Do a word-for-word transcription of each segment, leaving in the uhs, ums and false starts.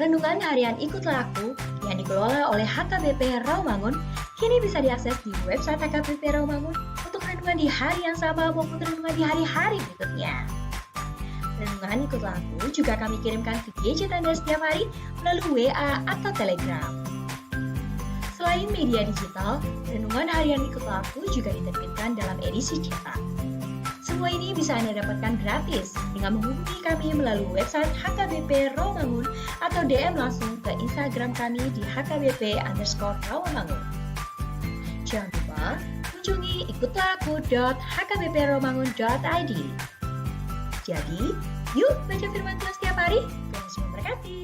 Renungan harian Ikutlah Aku yang dikelola oleh H K B P Rawamangun kini bisa diakses di website H K B P Rawamangun untuk renungan di hari yang sama maupun renungan di hari-hari berikutnya. Renungan Ikutlah Aku juga kami kirimkan ke gadget Anda setiap hari melalui W A atau Telegram. Selain media digital, renungan harian Ikutlah Aku juga diterbitkan dalam edisi cetak. Semua ini bisa Anda dapatkan gratis dengan menghubungi kami melalui website H K B P Rawamangun atau D M langsung ke Instagram kami di H K B P underscore Rawamangun. Jangan lupa kunjungi ikutlah aku dot H K B P rawamangun dot I D. Jadi, yuk baca firman Tuhan setiap hari. Tuhan Yesus memberkati.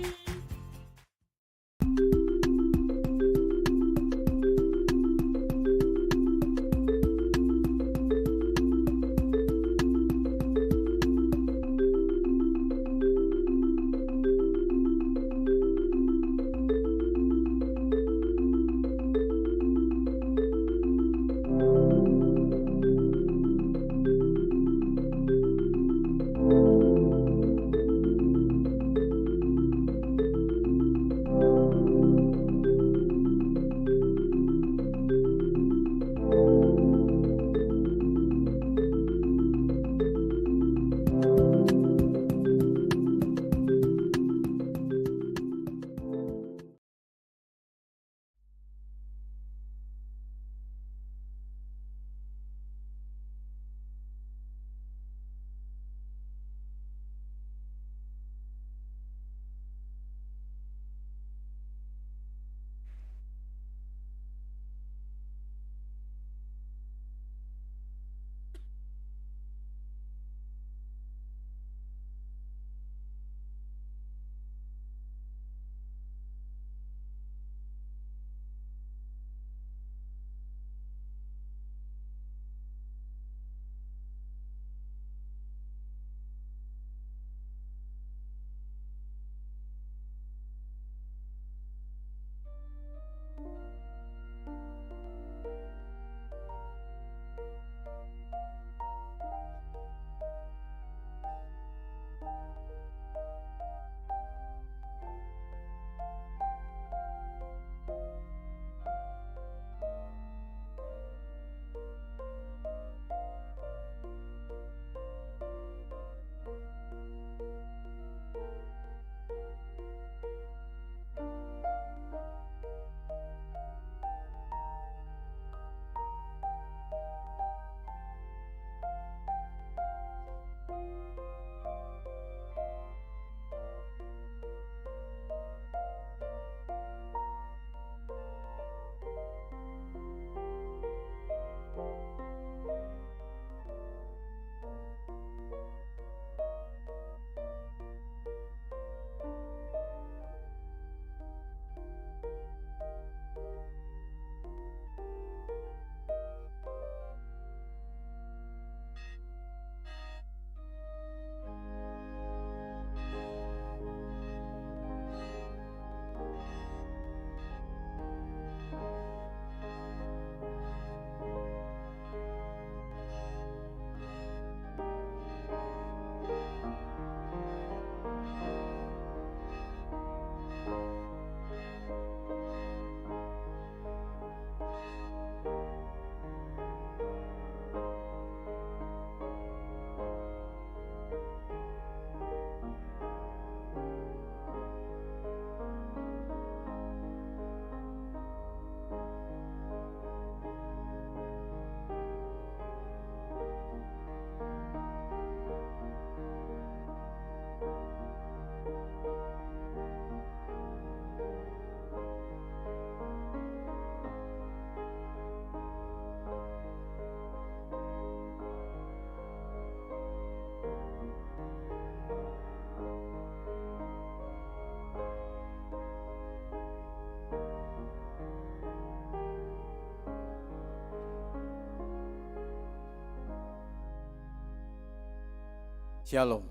Syalom.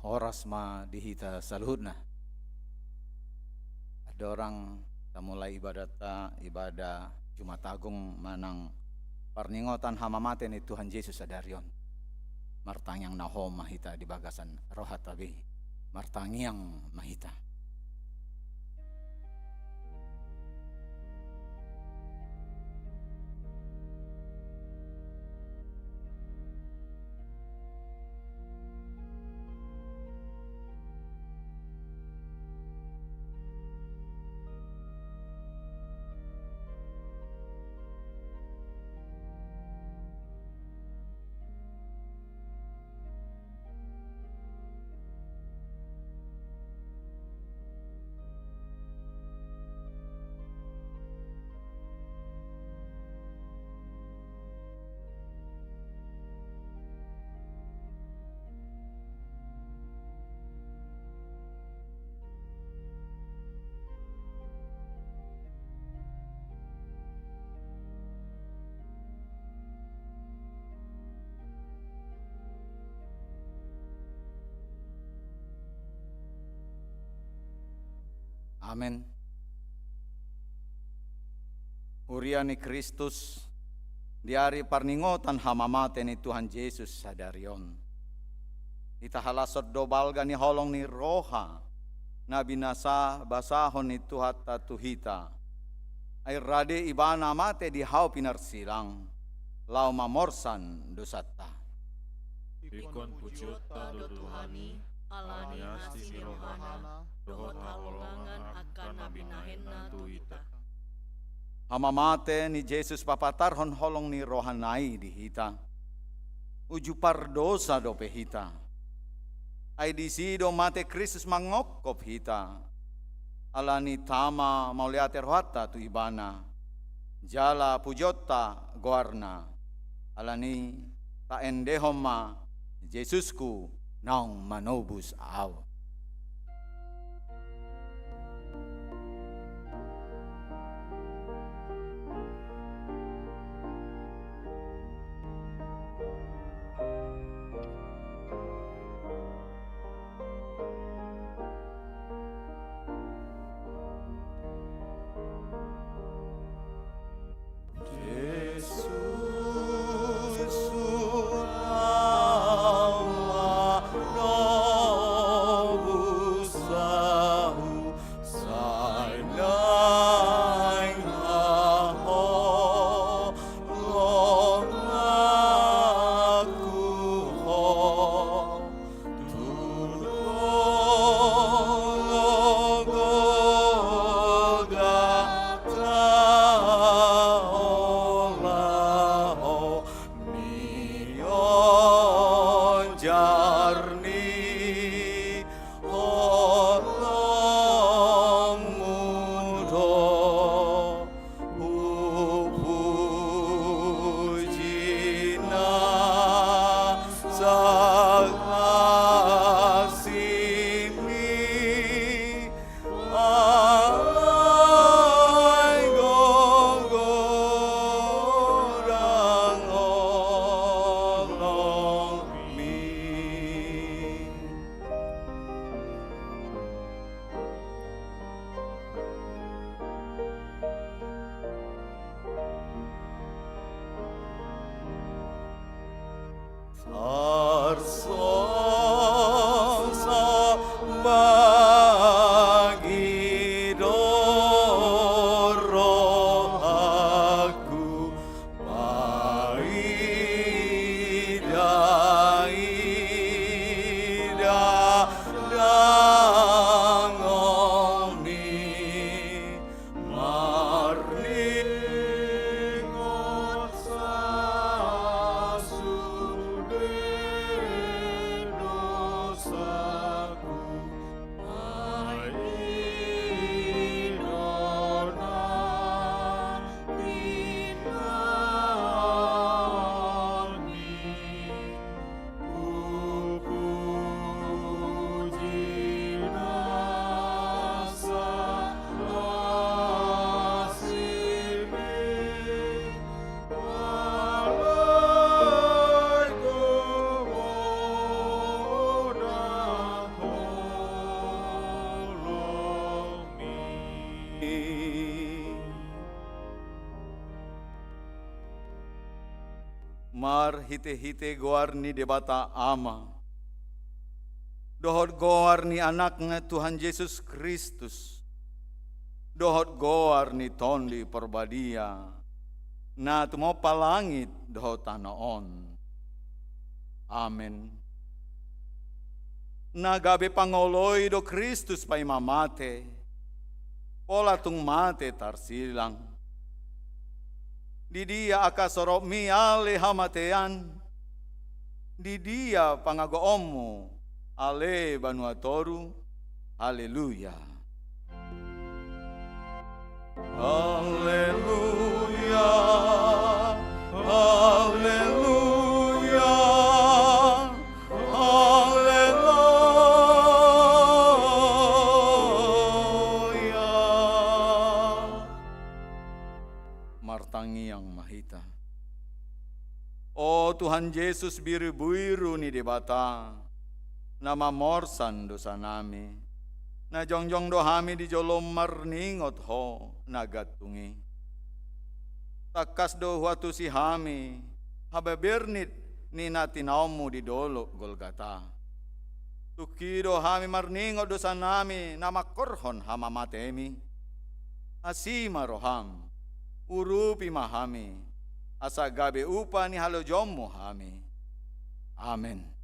Horas ma di hita saluhutna. Andorang tamulai ibadatta, ibadah Jumat Agung manang parningotan hamamate ni Tuhan Jesus sadari on, martangiang na hohom ma hita di bagasan rohanta be. Martangiang ma hita. Amen. Huria ni Kristus, di ari parningotan hamamate ni Tuhan Jesus sadari on, hita halashon do balga ni holong ni roha na binasa basahon ni Tuhanta tu hita. Ai rade Ibana mate di hau pinarsilang, laho mamorsan dosanta. Ingkon pujionta do Tuhan i, ala ni asi ni rohana dohot haholongan angka na binahenna tu hita. Hamamate ni Jesus papatarhon holong ni rohana i di hita. Uju pardosa dope hita. Ai disi do mate Kristus mangophop hita. Ala ni tama mauliate rohanta tu Ibana, jala pujionta goarna. Ala ni taendehon ma, Jesusku naung manobus ahu. Marhitehite goar ni Debata Ama, dohot goar ni Anakna Tuhan Jesus Kristus, dohot goar ni Tondi Parbadia, na tumompa langit dohot tano on. Amen. Na gabe pangoloi do Kristus paima mate, pola tung mate tarsilang. Di dia angka soropmi ale hamatean? Di dia pangagoonmu ale banua toru? Haleluya. Haleluya, haleluya, haleluya. Martangiang ma hita. O Tuhan Jesus, Birubiru ni Debata, na mamorsan dosanami, Na jongjong do hami di jolom marningot Ho na gantung i. Tangkas do huantusi hami habebernit ni na tinaonMu di dolok Golgata. Tungki do hami marningot dosanami na mangkorhon hamamatemi. Asi ma rohaM, urupi ma hami, asa gabe upa ni halojonMu hami. Amen.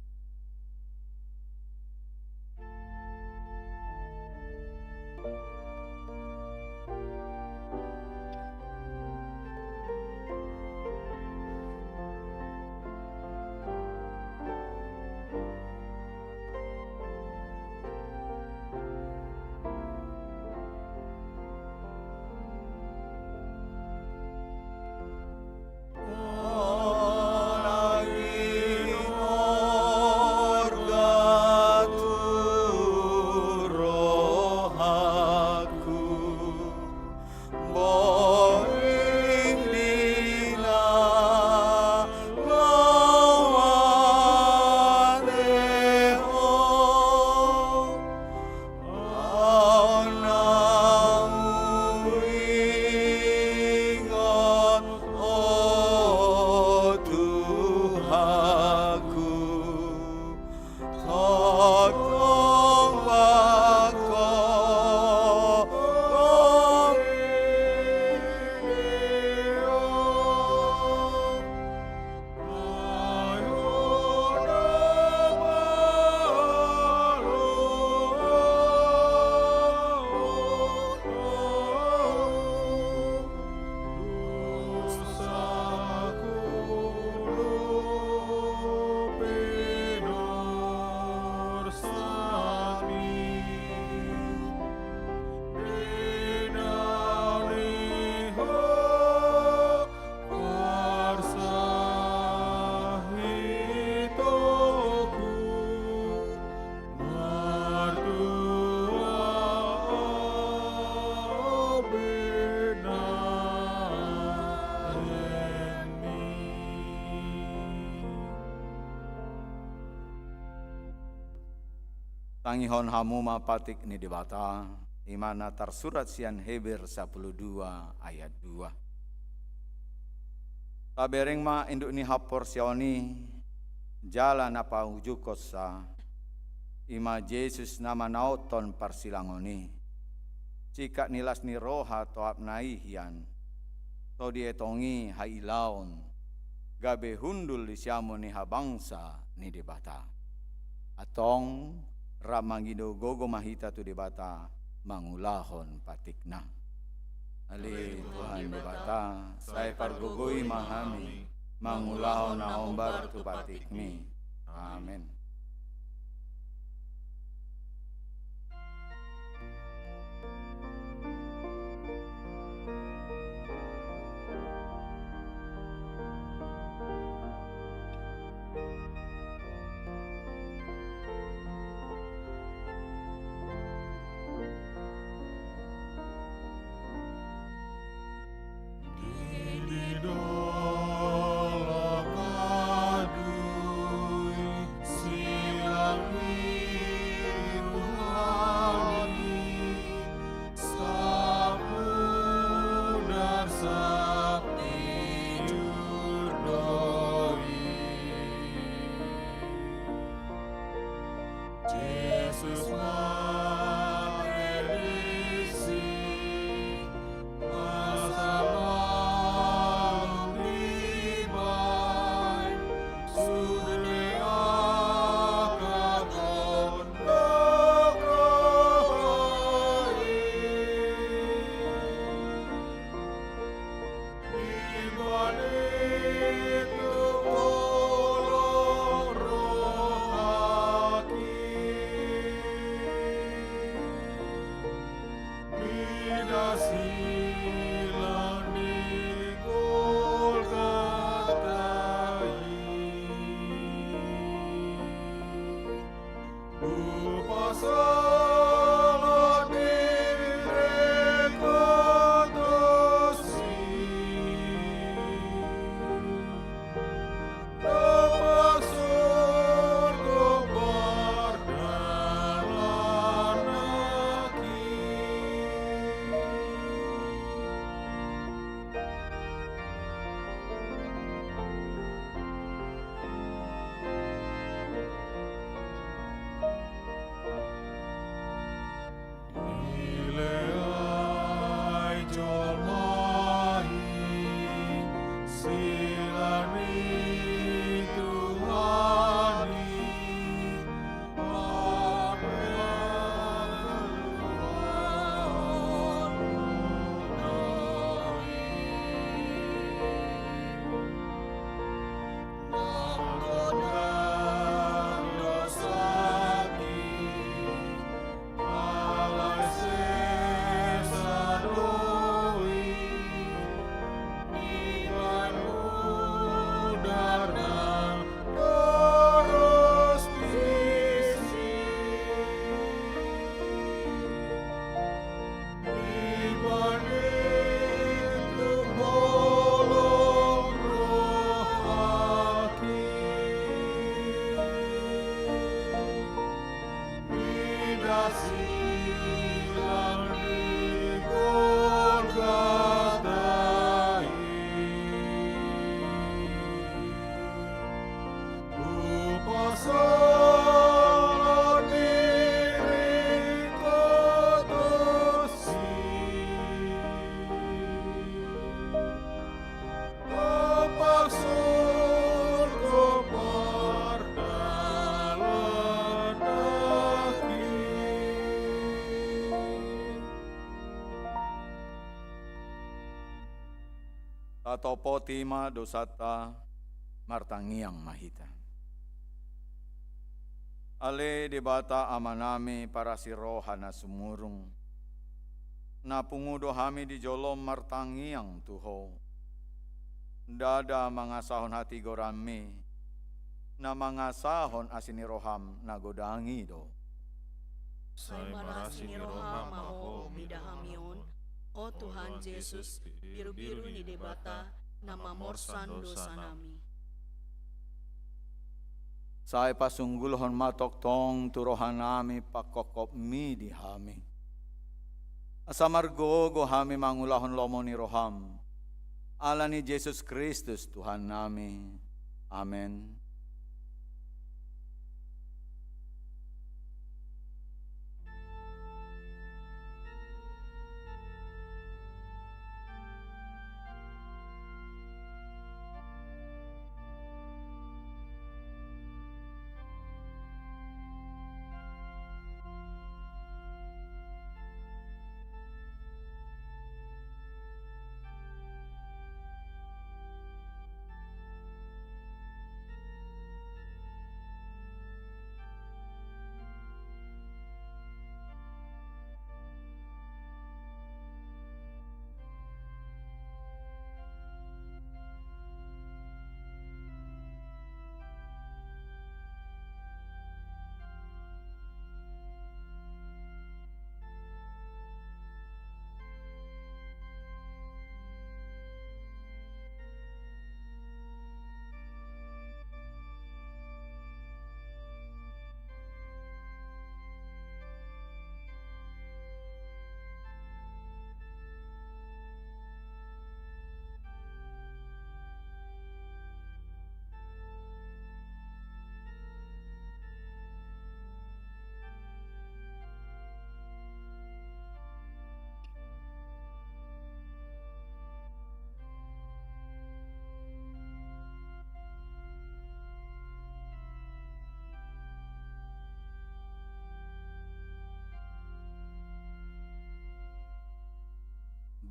Tangihon hamu ma patik ni Debata, i ma na tarsurat sian Heber sampulu dua ayat dua. Tabereng ma induk ni haporseaon i, jala na paujungkonsa, i ma Jesus na manaothon parsilangon i. Singkat ni las ni roha toapna i hian, so dietong i hailaon, gabe hundul di siamun ni habangsa ni Debata. Antong, rap mangido gogo ma hita tu Debata mangulahon patikna. Ale Tuhan Debata, sai pargogoi ma hami mangulahon na hombar tu patikmi. Amen. Tatopoti ma dosanta, martangiang ma hita. Ale Debata Amanami parasi roha na sumurung, na pungu do hami di jolom martangiang tu Ho. Ndada mangasahon hatigoranMi, na mangasahon asi ni rohaM na godang i do. Sai marasi ni roha ma Ho mida hami on, o Tuhan Jesus, birubiru ni Debata, na mamorsan dosanami. Sai pasunggulhon ma tongtong tu rohanami pangkophopMi di hami, asa margogo hami mangulahon lomo ni rohaM. Ala ni Jesus Kristus Tuhannami. Amen.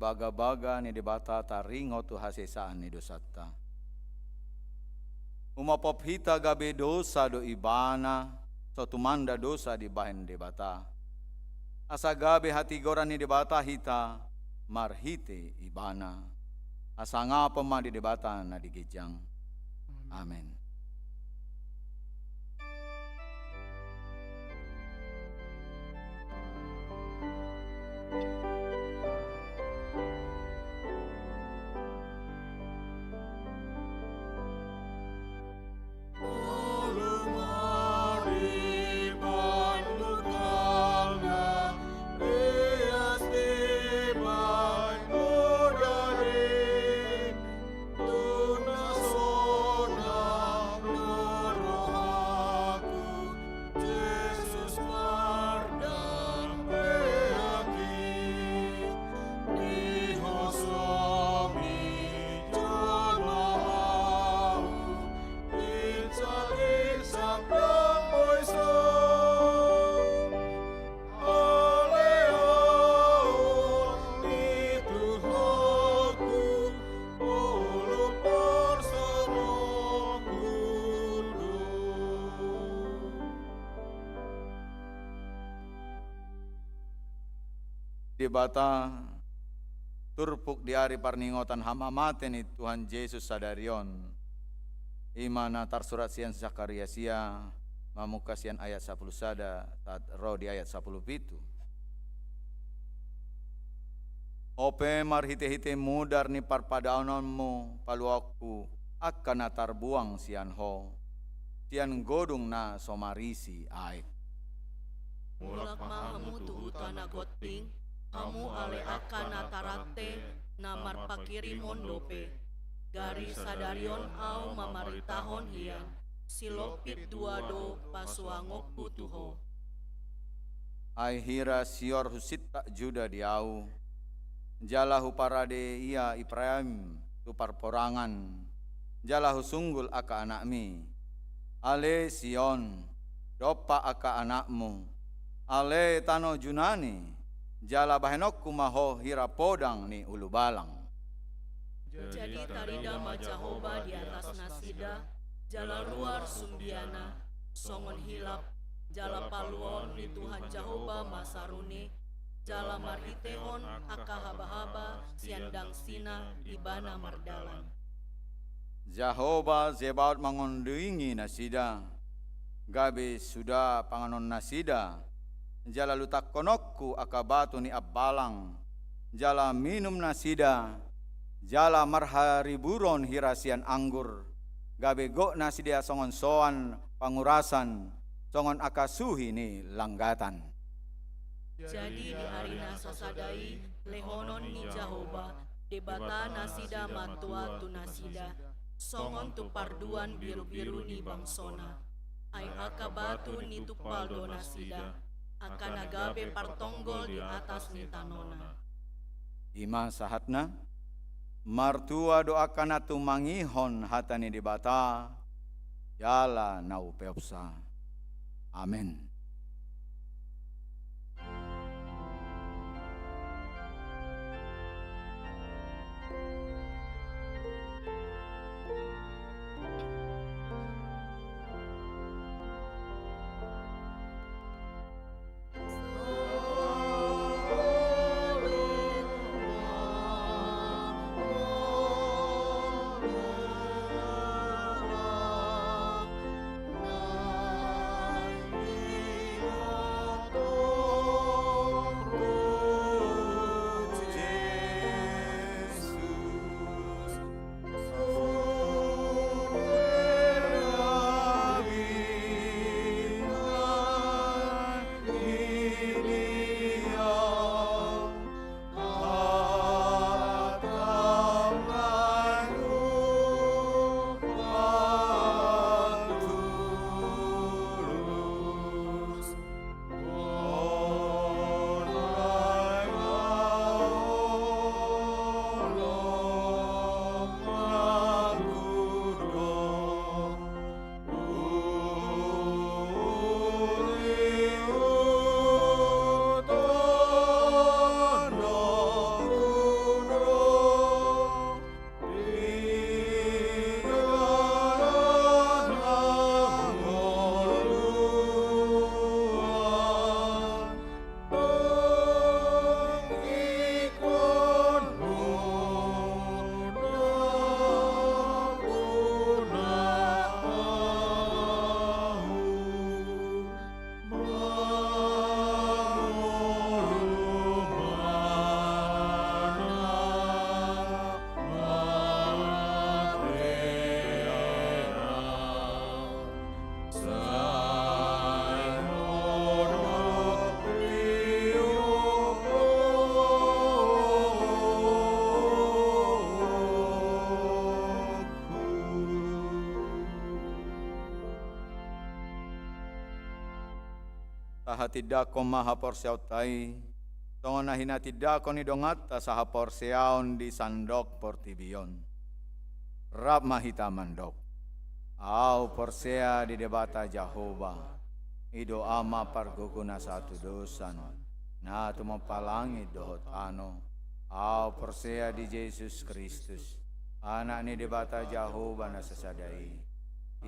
Bagabaga ni Debata taringot tu hasesaan ni dosanta. Umaphop hita gabe dosa do Ibana, so tumanda dosa dibahen Debata. Asa gabe hatigoran ni Debata hita marhite Ibana. Hasangapon ma di Debata na di ginjang. Amen. Debata, turpuk di ari parningotan hamamate ni Tuhan Jesus sadari on, i ma na tarsurat sian Sakarias ia, mamungka sian ayat sapuluh sada sahat ro di ayat sapuluh pitu. Ope marhitehite mudar ni parpadaononmu paluaonku angka na tarbuang sian ho, sian godung na so marisi aek. Mulak ma hamu tu huta na gonting, hamu ale angka na tarante na marpangkirimon dope. Gari sadari on ahu mamaritahon hian, silompit dua do pasuangonku tu ho. Ai hira sior husintak Juda di ahu, jala huparade ia Ipraim tu parporangan, jala husunggul angka anakmi. Ale Sion, dompak angka anakmu. Ale tano Junani, jala bahenonku ma ho hira podang ni ulubalang. Jadi tarida ma Jahowa di atas nasida, jala ruar sumbiana, songon hilap, jala paluaon ni Tuhan Jahowa ma sarune, jala marhiteihon angka habahaba sian dangsina ibana mardalan. Jahowa Zebaot mangondingi nasida, gabe suda panganon nasida, jala lutangkononku angka batu ni ambalang, jala minum nasida, jala marhariburon hira sian anggur, gabe gok nasida songon soan pangurasan, songon angka suhi ni langgatan. Jadi di ari na sasada i, lehonon ni Jahowa, Debata nasida ma tua tu nasida, songon tu parduan birubiru ni bangsona. Ai angka batu ni tumpal do nasida, angka na gabe partonggol di atas ni tanona. I ma sahatna, martua do angka na tumangihon hata ni Debata, jala na upeopsa. Amen. Tahatindangkon ma haporseaonta i, songon na hinatindangkon ni donganta sahaporseaon di sandok portibi on. Rap ma hita mandok. Ahu porsea di Debata Jahowa, i do Ama pargogo na sahatudosan, na tumompa langit dohot tano. Ahu porsea di Jesus Kristus, Anak ni Debata Jahowa na sasada i.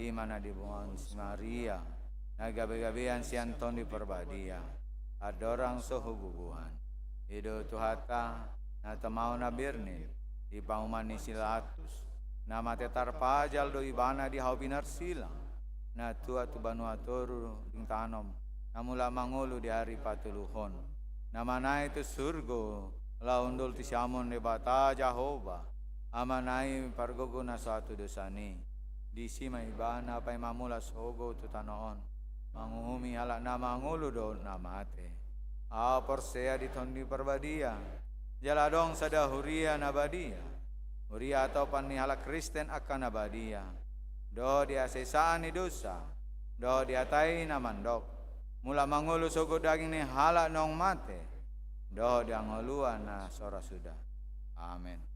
I ma na diboan si Maria, na gabegabean sian Tondi Parbadia, andorang so hububuhan. I do Tuhanta, na tumaon na birnit, di pauman ni si Pilatus, na mate tarpajal do ibana di hau pinarsila, na tua tu banua toru dingtanom, na mulak mangolu di ari patoluhon, na manaek tu surgo, laho hundul tu siamun Debata Jahowa, Amanami pargogo na sahatudosan i. Disi ma ibana paima mulak sogot tu tano on, manguhumi halak na mangolu dohot na mate. Ahu porsea di Tondi Parbadia, jala adong sada huria na badia, huria atopan ni halak Kristen angka na badia, dohot di hasesaan ni dosa, dohot di hata i na mandok, mulak mangolu sogot daging ni halak naung mate, dohot di hangoluan na so ra suda. Amen.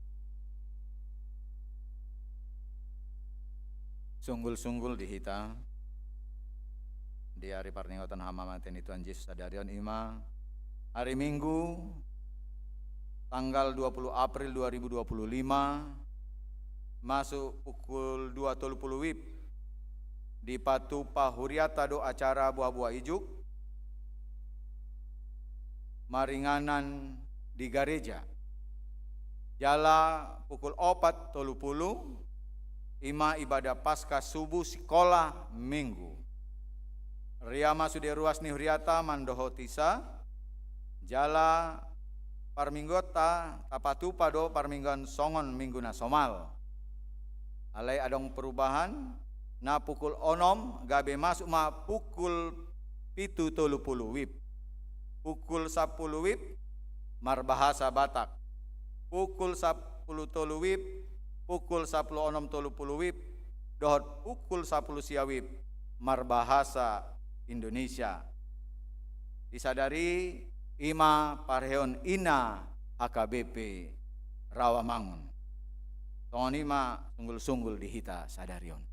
Sunggulsunggul di hita di ari parningotan hamamate ni Tuhan Jesus sadari on, i ma ari Minggu, tanggal dua puluh April dua ribu dua puluh lima, masuk pukul dua tolu pulu wib. Dipatupa huriata do acara buabua ijuk maringanan di gareja. Jala pukul opat tolu pulu, ima ibadah Paskah subuh sikola Minggu. Ria ma sude ruas ni huriata mandohoti sa, jala parmingguonta tapatupa do parmingguan songon minggu na somal. Alai adong perubahan, na pukul onom gabe masuk ma pukul pitu tolu pulu wib. Pukul sampulu wib marbahasa Batak. Pukul sampulu tolu wib, pukul sampulu onom tolu pulu wib, dohot pukul sampulu sia wib marbahasa Indonesia. Disadari ima parheon ina H K B P Rawamangun. Songon i ma sunggul-sunggul di hita sadari on.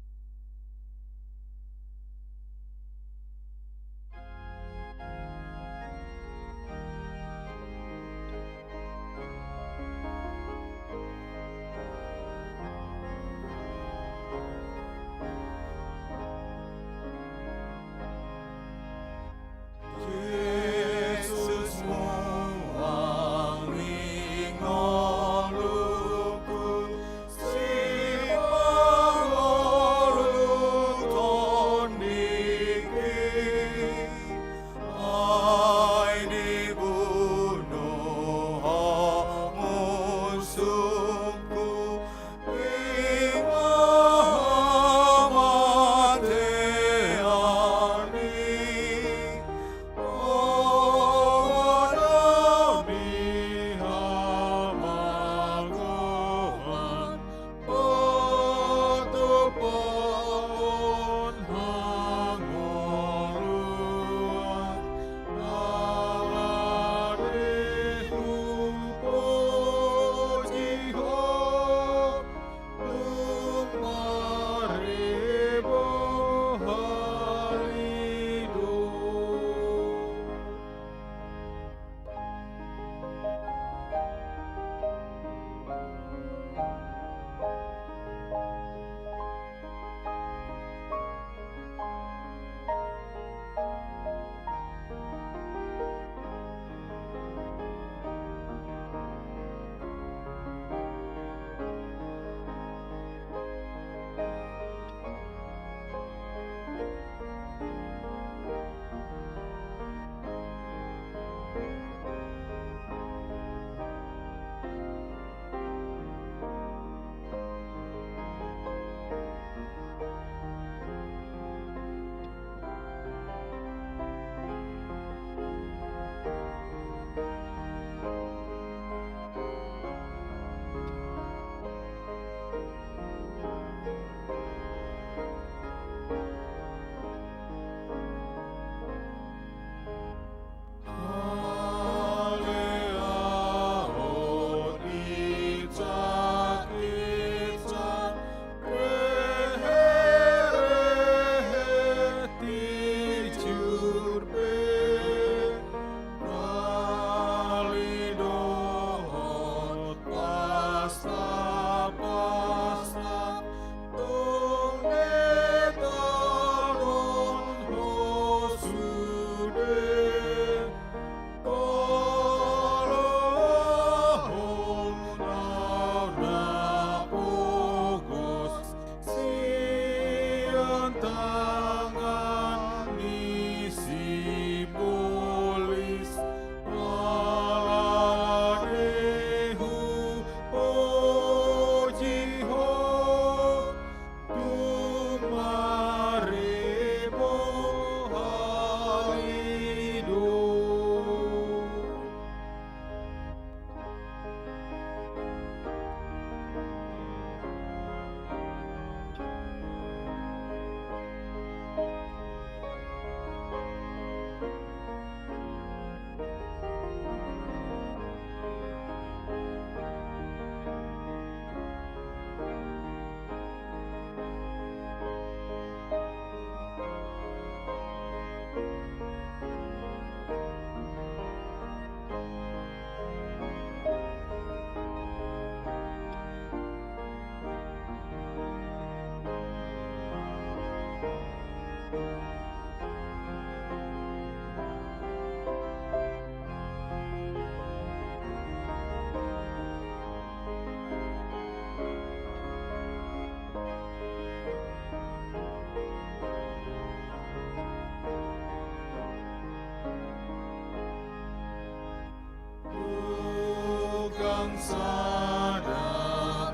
Tukang sada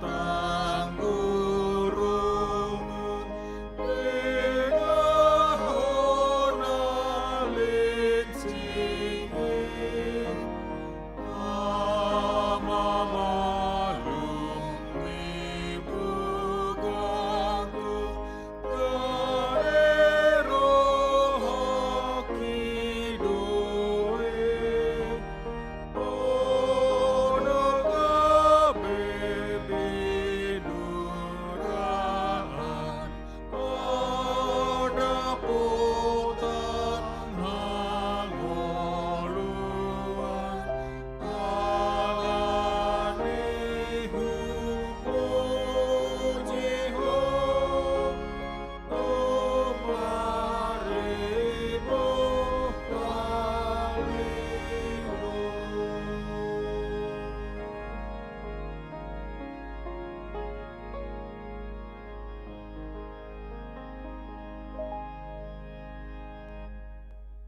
tanggurungun, pinahona linsingin, ama malum ni bugaku,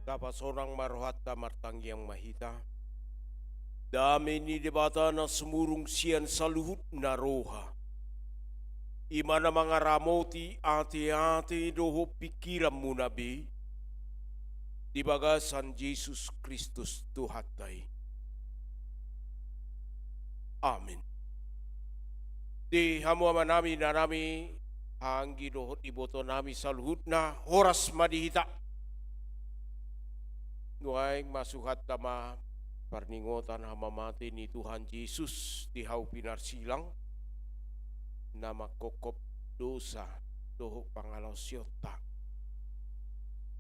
Tapasonang ma rohanta, martangiang ma hita. Dame ni Debata na sumurung sian saluhutna roha, i ma na mangaramoti ateate dohot pingkiranmuna be, di bagasan Jesus Kristus Tuhanta i. Amin. Di hamu amanami, inanami, hahaanggi dohot ibotonami saluhutna, horas ma di hita. Nuaeng masuhanta ma parningotan hamamate ni Tuhan Jesus di hau pinarsilang, na mangkophop dosa dohot pangalaosionta,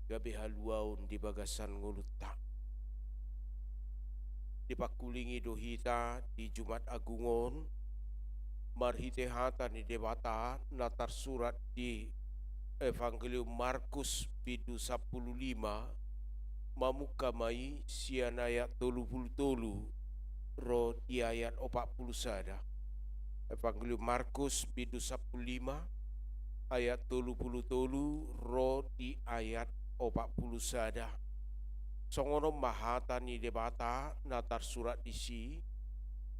gabe haluaon di bagasan ngolunta. Dipangkulingi do hita di Jumat Agung on, marhite hata ni Debata na tarsurat di Evangelium Markus bindu sampulu lima, mamungka ma i sian ayat tolu pulu tolu ro di ayat opat pulu sada. Evangelium Markus bindu sampulu lima, ayat tolu pulu tolu ro di ayat opat pulu sada. Songon on ma hata ni Debata na tarsurat disi,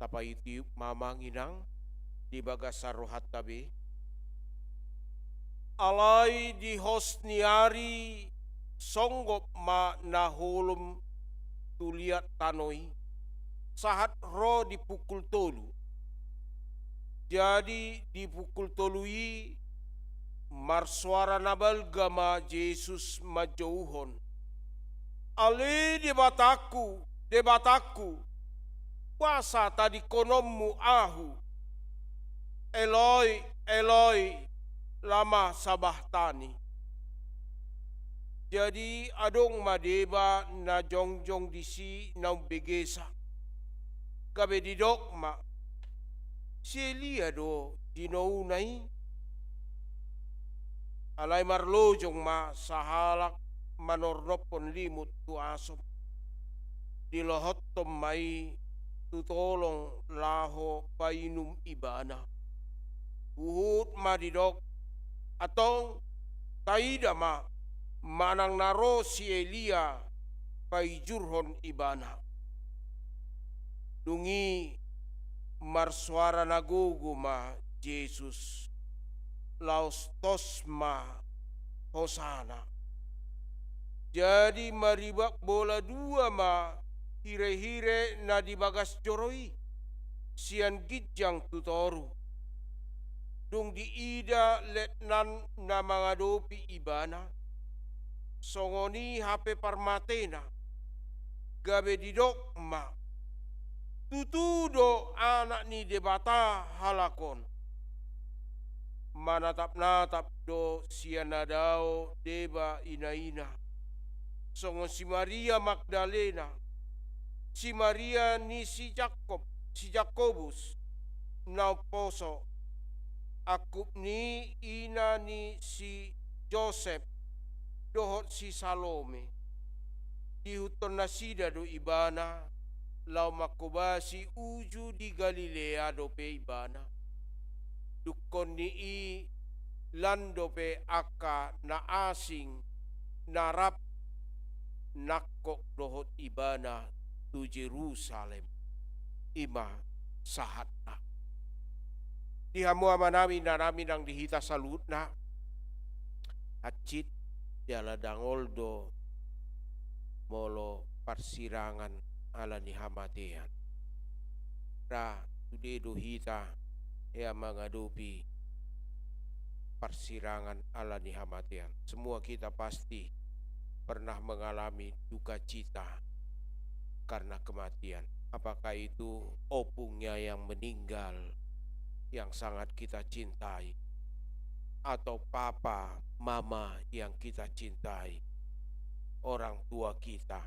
tapaihut-ihut ma amang inang di bagasan rohanta be. Alai di hos ni ari songgop ma na holom tu liat tano i, sahat ro di pukul tolu. Jadi di pukul tolu i marsoara na balga ma Jesus manjouhon: Ale Debatangku, Debatangku, boasa tadingkononmu ahu? Eloi, Eloi, lama sabachthani? Jadi adong ma deba na jongjong disi na umbegesa. Gabe didok ma: Si Elia do tinouna i. Alai marlojong ma sahalak manornophon limut tu asom, dilohothon ma i tu tolong laho painum ibana. Huhut ma didok: Antong, taida ma manang na ro si Elia paijurhon ibana. Dung i marsoara na gogo ma Jesus: Laos tos ma, Hosana! Jadi maribak bola dua ma hirehire na di bagas joro i, sian ginjang tu toru. Dung diida letnan na mangadopi ibana, songon i hape parmatena, gabe didok ma: Tutu do Anak ni Debata halak on. Manatap-natap do sian na dao deba ina-ina, songon si Maria Magdalena, si Maria ni si Jakob, si Jakobus na umposo, angkup ni ina ni si Josep, dohot si Salome. Diihuthon nasida do ibana, laho manghobasi uju di Galilea dope ibana. Dungkon ni i lan dope angka na asing na rap nangkok dohot ibana tu Jerusalem. I ma sahatna. Di hamu amanami, inanami, nang di hita saluhutna, hansit jala dangol do molo parsirangan ala ni hamatean. Ra sude do hita hea mangadopi parsirangan ala ni hamatean. Semua kita pasti pernah mengalami duka cita karena kematian. Apakah itu opungnya yang meninggal yang sangat kita cintai, atau papa, mama yang kita cintai, orang tua kita,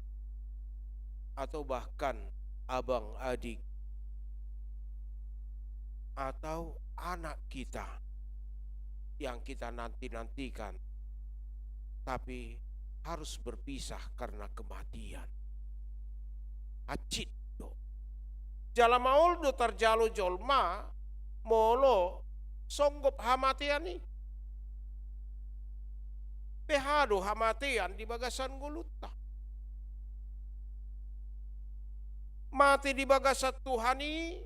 atau bahkan abang adik, atau anak kita yang kita nanti-nantikan, tapi harus berpisah karena kematian. Hansit do. Jala maol do tarjalo jolma molo songgop hamatean i. Pe aha do hamatean di bagasan ngolunta? Mate di bagasan Tuhan i,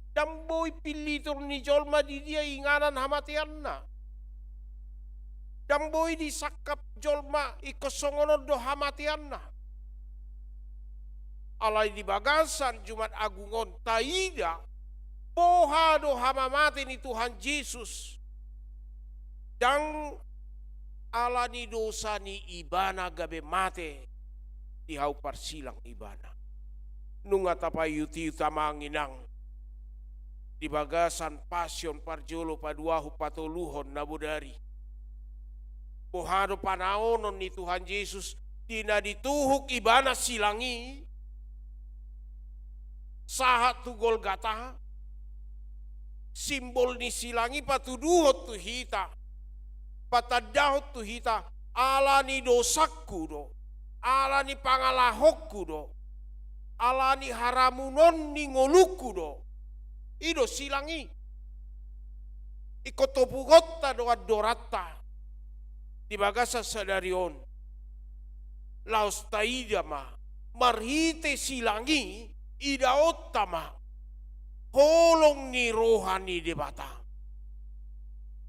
ndang boi pintor ni jolma di dia inganan hamateanna. Ndang boi disangkap jolma ingkon songon on do hamateanna. Alai di bagasan Jumat Agung on taida boha do hamamate ni Tuhan Jesus. Ndang ala ni dosa ni ibana gabe mate di hau parsilang ibana. Nunga tapaihut-ihut amang inang di bagasan pasion parjolo, paduahon, patoluhon na bodari. Boha do panaonon ni Tuhan Jesus di na dituhuk ibana silang i sahat tu Golgata? Simbol ni silang i patuduhon tu hita, patandahon tu hita, ala ni dosangku do, ala ni pangalahonku do, ala ni haramunon ni ngolungku do. I do silang i. Ingkon topuhonta do andoranta di bagasan sadari on. Laos taida ma, marhite silang i idaonta ma holong ni roha ni Debata.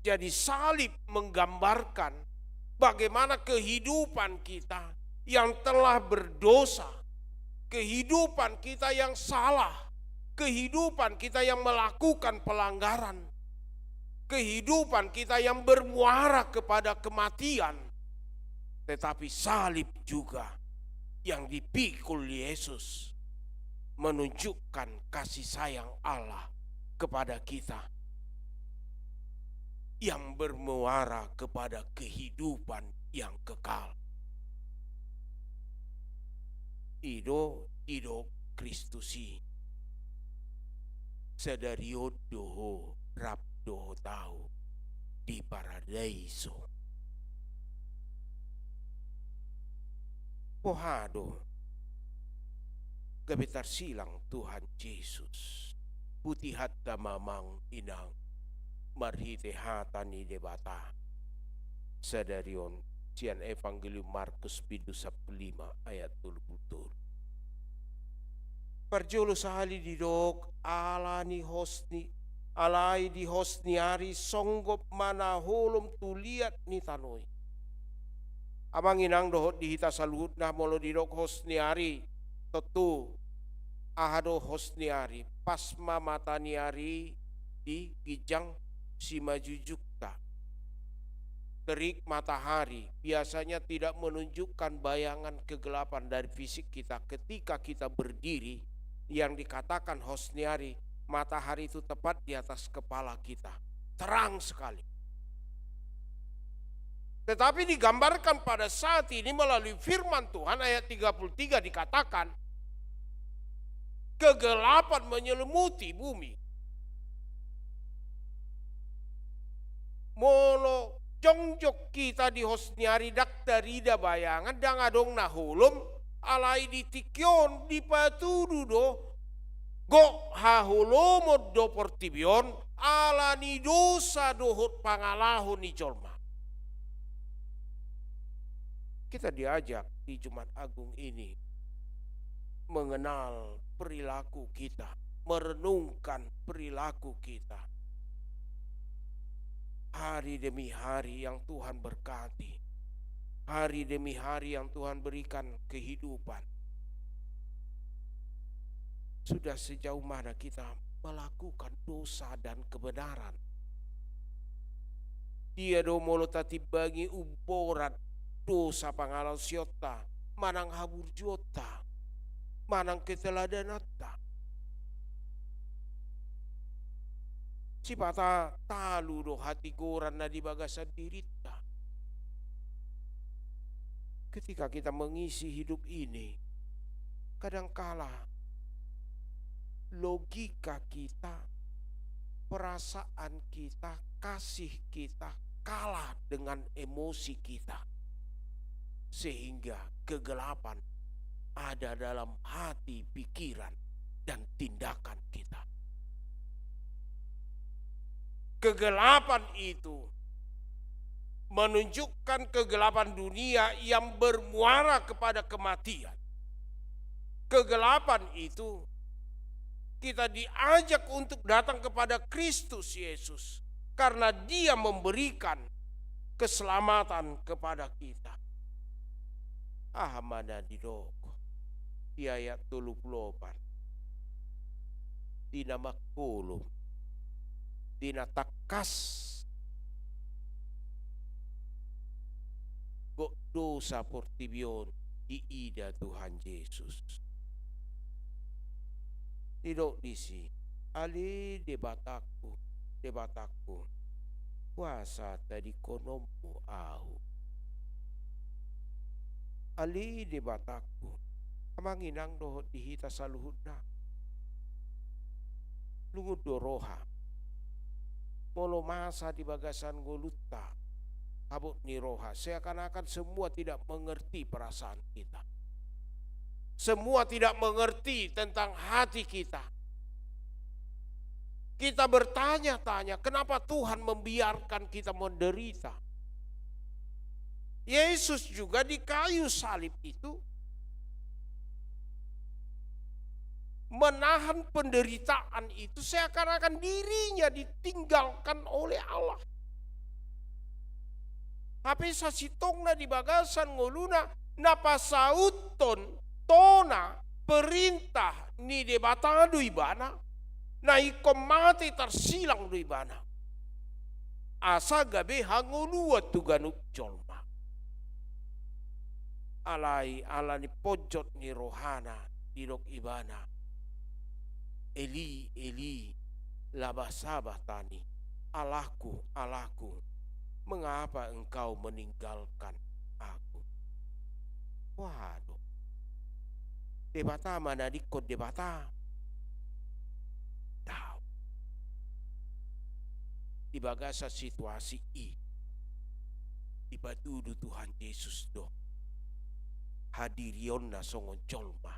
Jadi salib menggambarkan bagaimana kehidupan kita yang telah berdosa, kehidupan kita yang salah, kehidupan kita yang melakukan pelanggaran, kehidupan kita yang bermuara kepada kematian. Tetapi salib juga yang dipikul Yesus menunjukkan kasih sayang Allah kepada kita yang bermuara kepada kehidupan yang kekal. I do didok Kristus i, sadari on do ho rap dohot Ahu di Paradaiso. Boha do gabe tarsilang Tuhan Jesus? Putihonta ma amang inang marhite hata ni Debata sadari on sian Evangelium Markus bindu sampulu lima ayat tolu pulu tolu. Parjolo sahali didok, ala ni hos ni, alai di hos ni ari songgop ma na holom tu liat ni tano i. Amang inang dohot di hita saluhutna, molo didok hos ni ari, tontu aha do hos ni ari? Pas ma mata ni ari di ginjang simanjujungta. Terik matahari biasanya tidak menunjukkan bayangan kegelapan dari fisik kita. Ketika kita berdiri, yang dikatakan hos ni ari, matahari itu tepat di atas kepala kita. Terang sekali. Tetapi digambarkan pada saat ini melalui firman Tuhan, ayat tiga puluh tiga dikatakan, kegelapan menyelimuti bumi. Molo jongjong hita di hos ni ari, ndang tarida bayangan, ndang adong na holom, alai di tingki on dipatudu do gok haholomon do portibi on ala ni dosa dohot pangalaho ni jolma. Kita diajak di Jumat Agung ini mengenal perilaku kita, merenungkan perilaku kita. Hari demi hari yang Tuhan berkati, hari demi hari yang Tuhan berikan kehidupan. Sudah sejauh mana kita melakukan dosa dan kebenaran? Dia do molo tatimbangi umboran dosa pangalaosionta, manang haburjuonta, manang keteladananta. Sipata talu do hatigoran na di bagasan dirinta. Ketika kita mengisi hidup ini, kadangkala logika kita, perasaan kita, kasih kita kalah dengan emosi kita, sehingga kegelapan ada dalam hati, pikiran, dan tindakan kita. Kegelapan itu menunjukkan kegelapan dunia yang bermuara kepada kematian. Kegelapan itu, kita diajak untuk datang kepada Kristus Yesus, karena Dia memberikan keselamatan kepada kita. Aha ma na didok di ayat tolu pulu opat? Di na mangholom, di na tangkas gok dosa portibi on diida Tuhan Jesus. Didok disi, ale Debatangku, Debatangku, boasa tadingkononmu ahu? Ale Debatangku, amang inang dohot di hita saluhutna. Lungun do roha. Molo masa di bagasan ngolunta habot ni roha, seakan-akan semua tidak mengerti perasaan kita. Semua tidak mengerti tentang hati kita. Kita bertanya-tanya, kenapa Tuhan membiarkan kita menderita? Yesus juga di kayu salib itu menahan penderitaan itu seakan-akan dirinya ditinggalkan oleh Allah. Hape sasintongna di bagasan ngoluna, na pasauthon tona perintah ni Debata do ibana, na ingkon mate tarsilang do ibana, asa gabe hangoluan tu ganup jolma. Alai ala ni ponjot ni rohana didok ibana, Eli, Eli, lama sabaktani? Allahku, Allahku, mengapa Engkau meninggalkan aku? Waduh. Debata manadingkon Debata? Daong. Di bagasan situasi i, dipatudu Tuhan Jesus do hadirionna songon jolma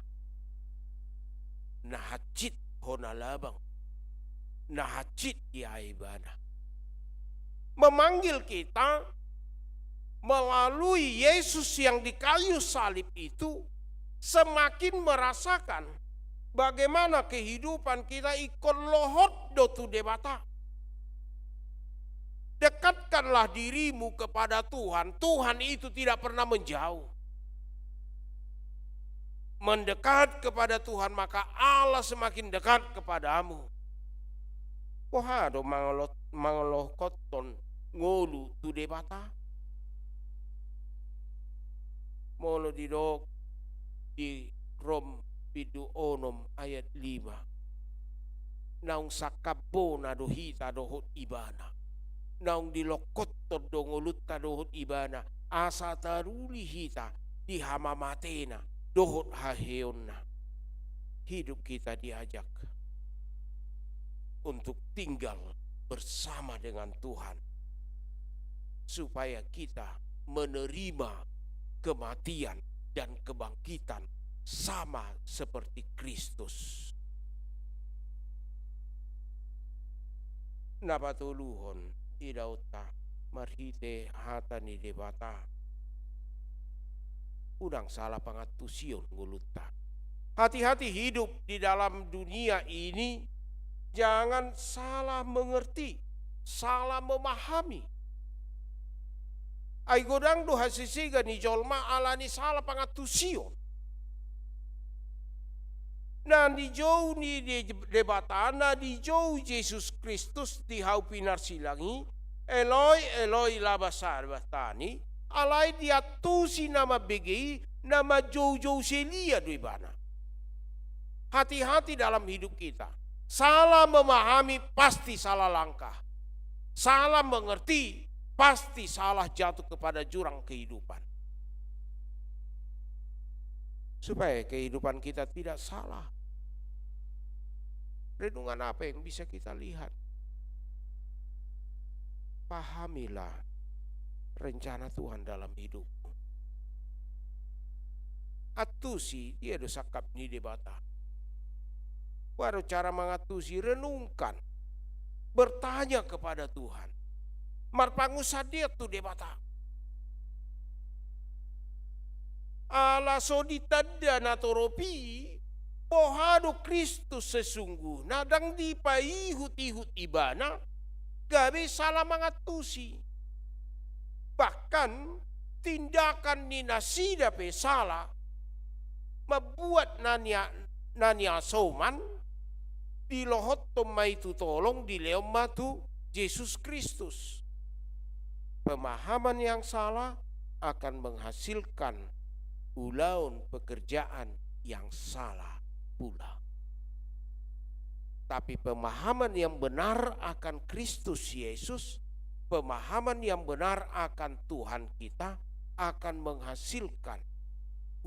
na hansit hona labang, na hansit diae ibana. Memanggil kita melalui Yesus yang di kayu salib itu semakin merasakan bagaimana kehidupan kita ingkon lohot do tu Debata. Dekatkanlah dirimu kepada Tuhan. Tuhan itu tidak pernah menjauh. Mendekat kepada Tuhan, maka Allah semakin dekat kepadamu. Boha do mangolo-, mangolohothon ngolu tu Debata? Molo didok di Rom bindu onom ayat lima, naung sangkap bona do hita dohot ibana, naung dilongkothon do ngolunta dohot ibana, asa taruli hita di hamamatena dohot haheheonna. Hidup kita diajak untuk tinggal bersama dengan Tuhan. supaya kita menerima kematian dan kebangkitan sama seperti Kristus. Na patoluhon, idaonta marhite hata ni Debata. Unang sala pangantusion ngolunta. Hati-hati hidup di dalam dunia ini, jangan salah mengerti, salah memahami. Ai godang do hasesega ni jolma ala ni sala pangantusion. Na dijou ni De-, Debata, na dijou Jesus Kristus di hau pinarsilang i, Eloi, Eloi, lama sabakhtani, alai diantusi na mambege i, na manjoujou selia do ibana. Hati-hati dalam hidup kita. Salah memahami pasti salah langkah. Salah mengerti pasti salah jatuh kepada jurang kehidupan. Supaya kehidupan kita tidak salah. Renungan apa yang bisa kita lihat? Pahamilah rencana Tuhan dalam hidupmu. Antusi, dia do sangkap ni Debata. Baru cara mangantusi, renungkan. Bertanya kepada Tuhan. Marpangunsandean tu Debata. Ala so ditanda natorop i, boha do Kristus sesungguhna, ndang dipaihut-ihut ibana, gabe salah mangantusi. Bahkan tindakan ni nasida pe salah, mambuat na nia-, na niasoman, dilohothon ma i tu tolong, dilehon ma tu Jesus Kristus. Pemahaman yang salah akan menghasilkan ulaon pekerjaan yang salah pula. Tapi pemahaman yang benar akan Kristus Yesus, pemahaman yang benar akan Tuhan kita akan menghasilkan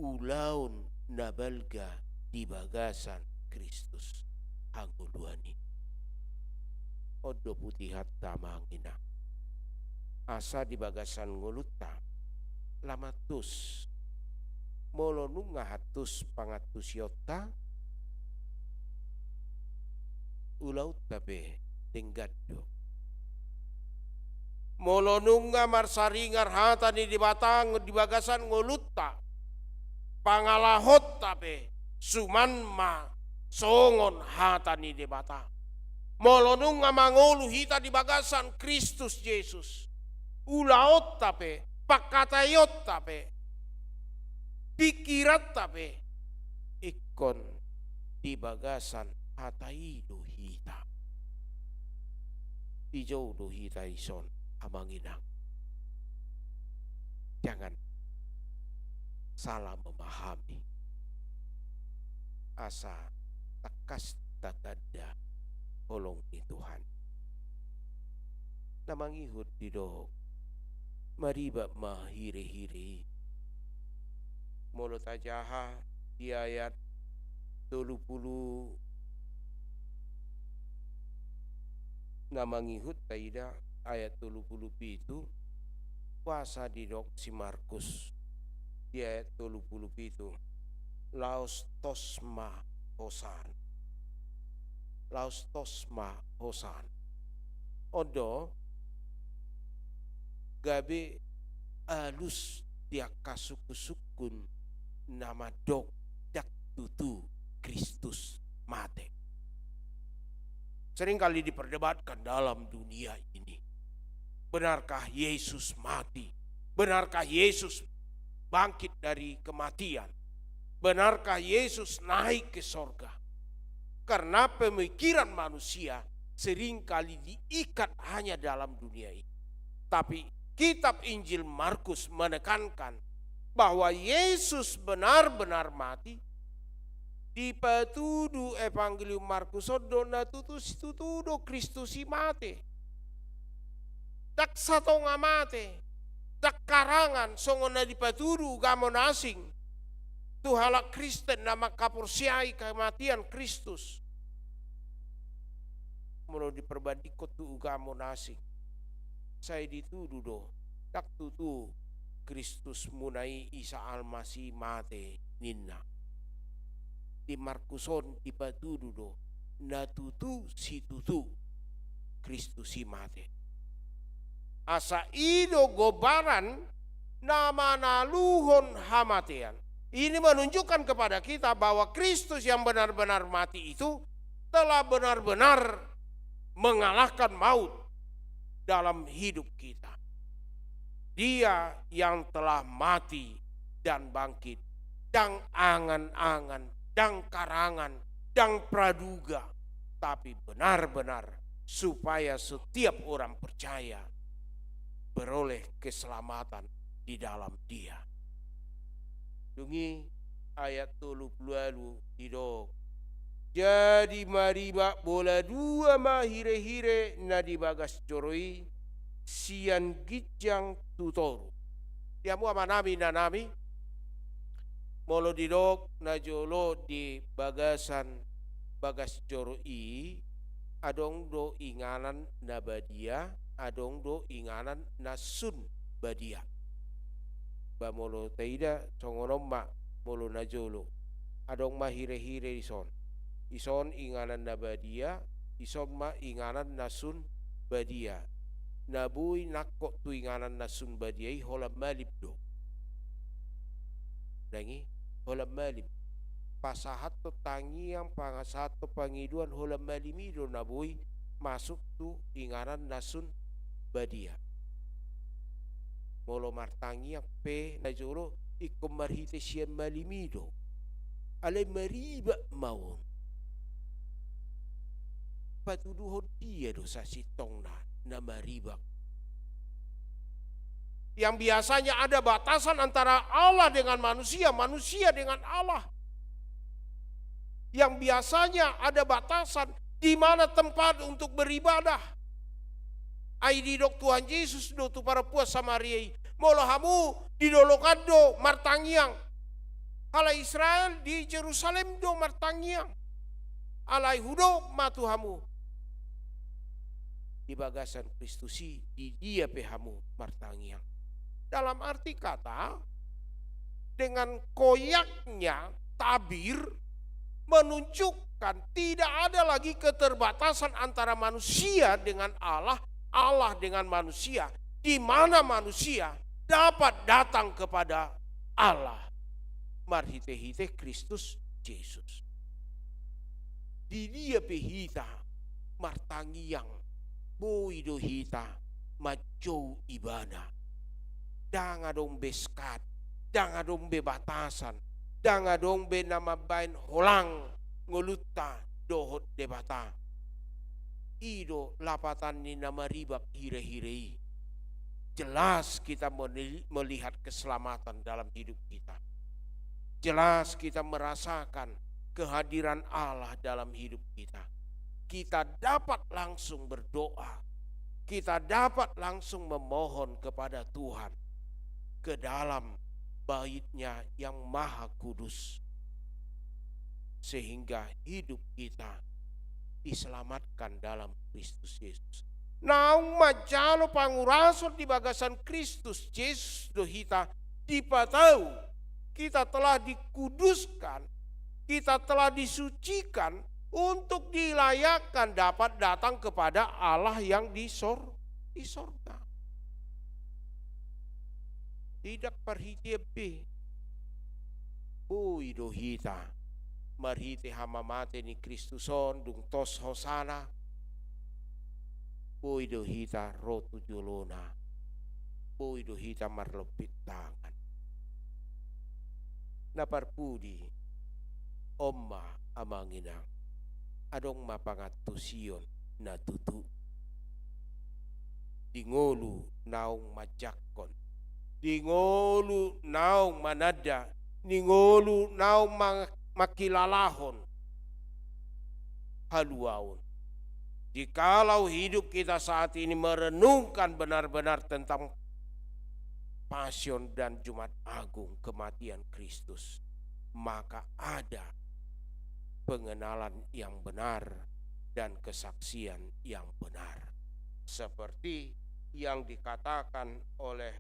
ulaon na balga di bagasan Kristus hangoluan i. On do putihonta, amang inang. Asa di bagasan ngolunta, lam antus. Molo nunga antus pangantusionta, ulaonta pe denggan do. Molo nunga marsaringar hata ni Debata di bagasan ngolunta, pangalahonta pe suman ma songon hata ni Debata. Molo nunga mangolu hita di bagasan Kristus Jesus, ulaonta pe, pangkataionta pe, pingkiranta pe, ingkon di bagasan hata i do hita. Dijou do hita dison, amang inang. Jangan salah memahami. Asa tangkas tatanda holong ni Tuhan. Na mangihut didok, maribat ma hirehire i. Molo tajaha di ayat tolu pulu, na mangihut taida ayat tolu pulu pitu, boasa didok si Markus di ayat tolu pulu pitu, laos tos ma hosan. Laos tos ma hosan. On do, gabe alus di angka sungkun-sungkun na mandok ndang tutu Kristus mate. Seringkali diperdebatkan dalam dunia ini. Benarkah Yesus mati? Benarkah Yesus bangkit dari kematian? Benarkah Yesus naik ke sorga? Karena pemikiran manusia seringkali diikat hanya dalam dunia ini. Tapi kitab Injil Markus menekankan bahwa Yesus benar-benar mati, dipatudu Evangelium Markus on do na tutu situtu do Kristus i mate. Ndang satonga mate, ndang harangan songon na dipatudu ugamo na asing tu halak Kristen na mangkaporseai kematian Kristus. Molo diperbandingkon tu ugamo na asing, sai ditudu do Ndang tutu Kristusmuna i Isa Almasih mate ninna. Di Markus on dipatudu do, na tutu situtu Kristus i mate. Asa i do gombaran na manaluhon hamatean. Ini menunjukkan kepada kita bahwa Kristus yang benar-benar mati itu telah benar-benar mengalahkan maut dalam hidup kita. Dia yang telah mati dan bangkit, dang angan-angan, dang karangan, dang praduga, tapi benar-benar supaya setiap orang percaya beroleh keselamatan di dalam Dia. Dung i ayat tolu pulu ualu didok, jadi maribak bola dua ma hirehire na di bagas joro i, sian ginjang tu toru. Di hamu amanami inanami, molo didok najolo di bagasan bagas joro i, adong do inganan na badia, adong do inganan na sun badia. Ba molo taida songon on ma molo najolo. Adong ma hirehire dison. Ison inganan na badia, ison ma inganan na sun badia. Na boi nangkok tu inganan na sun badia i holan malim do. Nang i holan malim. Pasahathon tangiang, pasahathon pangidoan holan malim i do na boi masuk tu inganan na sun badia. Molo martangiang pe najolo ingkon marhite sian malim i do. Alai maribak ma on. Patuduhon dia do sasintongna na maribak? Yang biasanya ada batasan antara Allah dengan manusia, manusia dengan Allah. Yang biasanya ada batasan di mana tempat untuk beribadah. Ai didok Tuhan Jesus do tu perempuan Samaria i, molo hamu di dolok an do martangiang. Halak Israel di Jerusalem do martangiang. Alai hudok ma tu hamu, di bagasan Kristus i di dia pe hamu martangiang. Dalam arti kata, dengan koyaknya tabir menunjukkan tidak ada lagi keterbatasan antara manusia dengan Allah, Allah dengan manusia, di mana manusia dapat datang kepada Allah marhite-hite Kristus Jesus. Di dia pe hita martangiang, boi do hita manjou Ibana. Ndang adong be sekat, ndang adong be batasan, ndang adong be na mambahen holang ngolunta dohot Debata. I do lapatan ni na maribak hirehire i. Jelas kita meli-, melihat keselamatan dalam hidup kita. Jelas kita merasakan kehadiran Allah dalam hidup kita. Kita dapat langsung berdoa. Kita dapat langsung memohon kepada Tuhan ke dalam Bait-Nya yang Maha Kudus, sehingga hidup kita diselamatkan dalam Kristus Yesus. Naung manjalo pangurason di bagasan Kristus Jesus do hita dipatau, kita telah dikuduskan, kita telah disucikan untuk dilayakkan dapat datang kepada Allah yang di sor-, di sorga. Tidak parhitean be. Boi do hita marhite hamamate ni Kristus on, dung tos hosana, boi do hita ro tu jolona, boi do hita marlompit tangan. Na parpudi, on ma amang inang, adong ma pangantusion na tutu. Di ngolu naung manjangkon, di ngolu naung mananda, di ngolu naung mang-, mangkilalahon haluaon. Jikalau hidup kita saat ini merenungkan benar-benar tentang Pasion dan Jumat Agung, kematian Kristus, maka ada pengenalan yang benar dan kesaksian yang benar. Seperti yang dikatakan oleh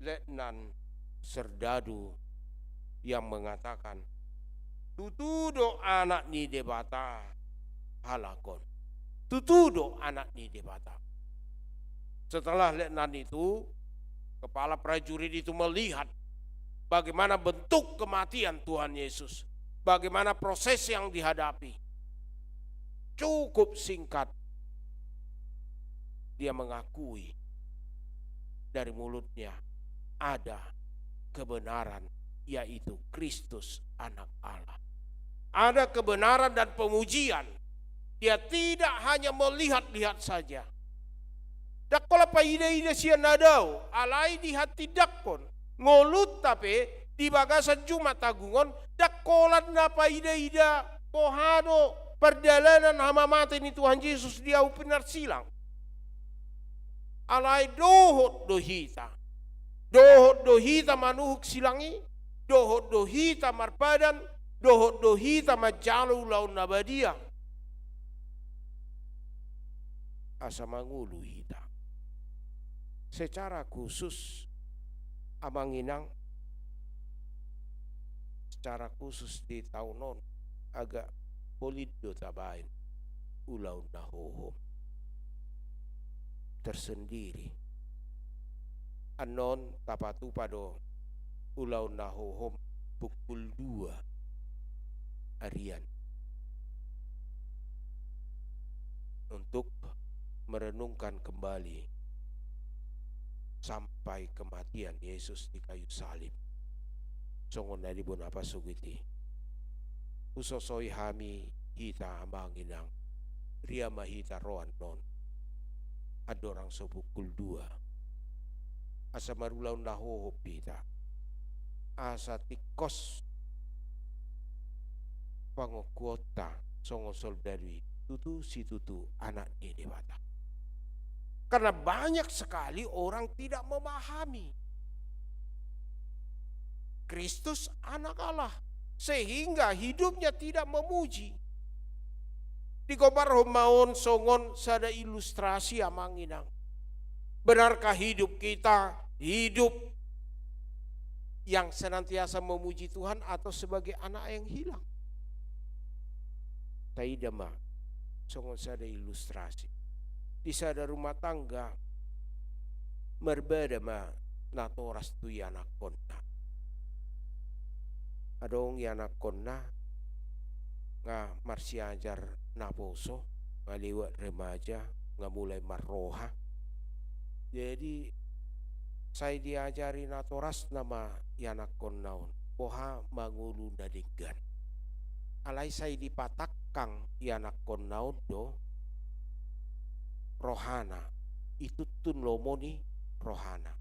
Letnan Serdadu yang mengatakan, "Tutu do Anak ni Debata halak on. Tutu do Anak ni Debata." Setelah letnan itu, kepala prajurit itu melihat bagaimana bentuk kematian Tuhan Yesus, bagaimana proses yang dihadapi. Cukup singkat, dia mengakui dari mulutnya ada kebenaran, yaitu Kristus, Anak Allah. Ada kebenaran dan pemujian. Dia tidak hanya melihat-lihat saja. Ndang holan paida-ida sian na dao, alai dihatindangkon. Ngolunta pe di bagasan Jumat Agung on, ndang holan na paida-ida boha do pardalanan hamamate ni Tuhan Jesus di ahu pinarsilang. Alai dohot do hita. Dohot do hita manuhuk silang i, dohot do hita marpadan, dohot do hita manjalo ulaon na badia. Asa mangolu hita. Secara khusus, Amang Inang, secara khusus di taon on, agak holin do tabaen ulaon na hohom tersendiri. Annon tapatupa do ulaon na hohom pukul dua arian untuk merenungkan kembali sampai kematian Yesus di kayu salib. Songon na di bona pasogit i. Husosoi hami hita, Amang Inang, ria ma hita ro annon. Andorang so pukul dua. Asa marulaon na hohom hita. Asa tingkos pangokuonta songon soldadu i, tutu situtu Anak ni Debata. Karena banyak sekali orang tidak memahami Kristus Anak Allah, sehingga hidupnya tidak memuji. Digombarhon ma on songon sada ilustrasi, Amang Inang. Benarkah hidup kita hidup yang senantiasa memuji Tuhan atau sebagai anak yang hilang? Taida ma songon sada ilustrasi. Di sada rumah tangga, marbada ma natoras tu ianakkonna. Adong ianakkonna nga marsiajar naposo, nga lewat remaja, nga mulai marroha. Jadi, sai diajari natorasna ma ianakkonna on boha mangolu na denggan. Alai sai dipatangkang ianakkonna on do rohana, ituntun lomo ni rohana.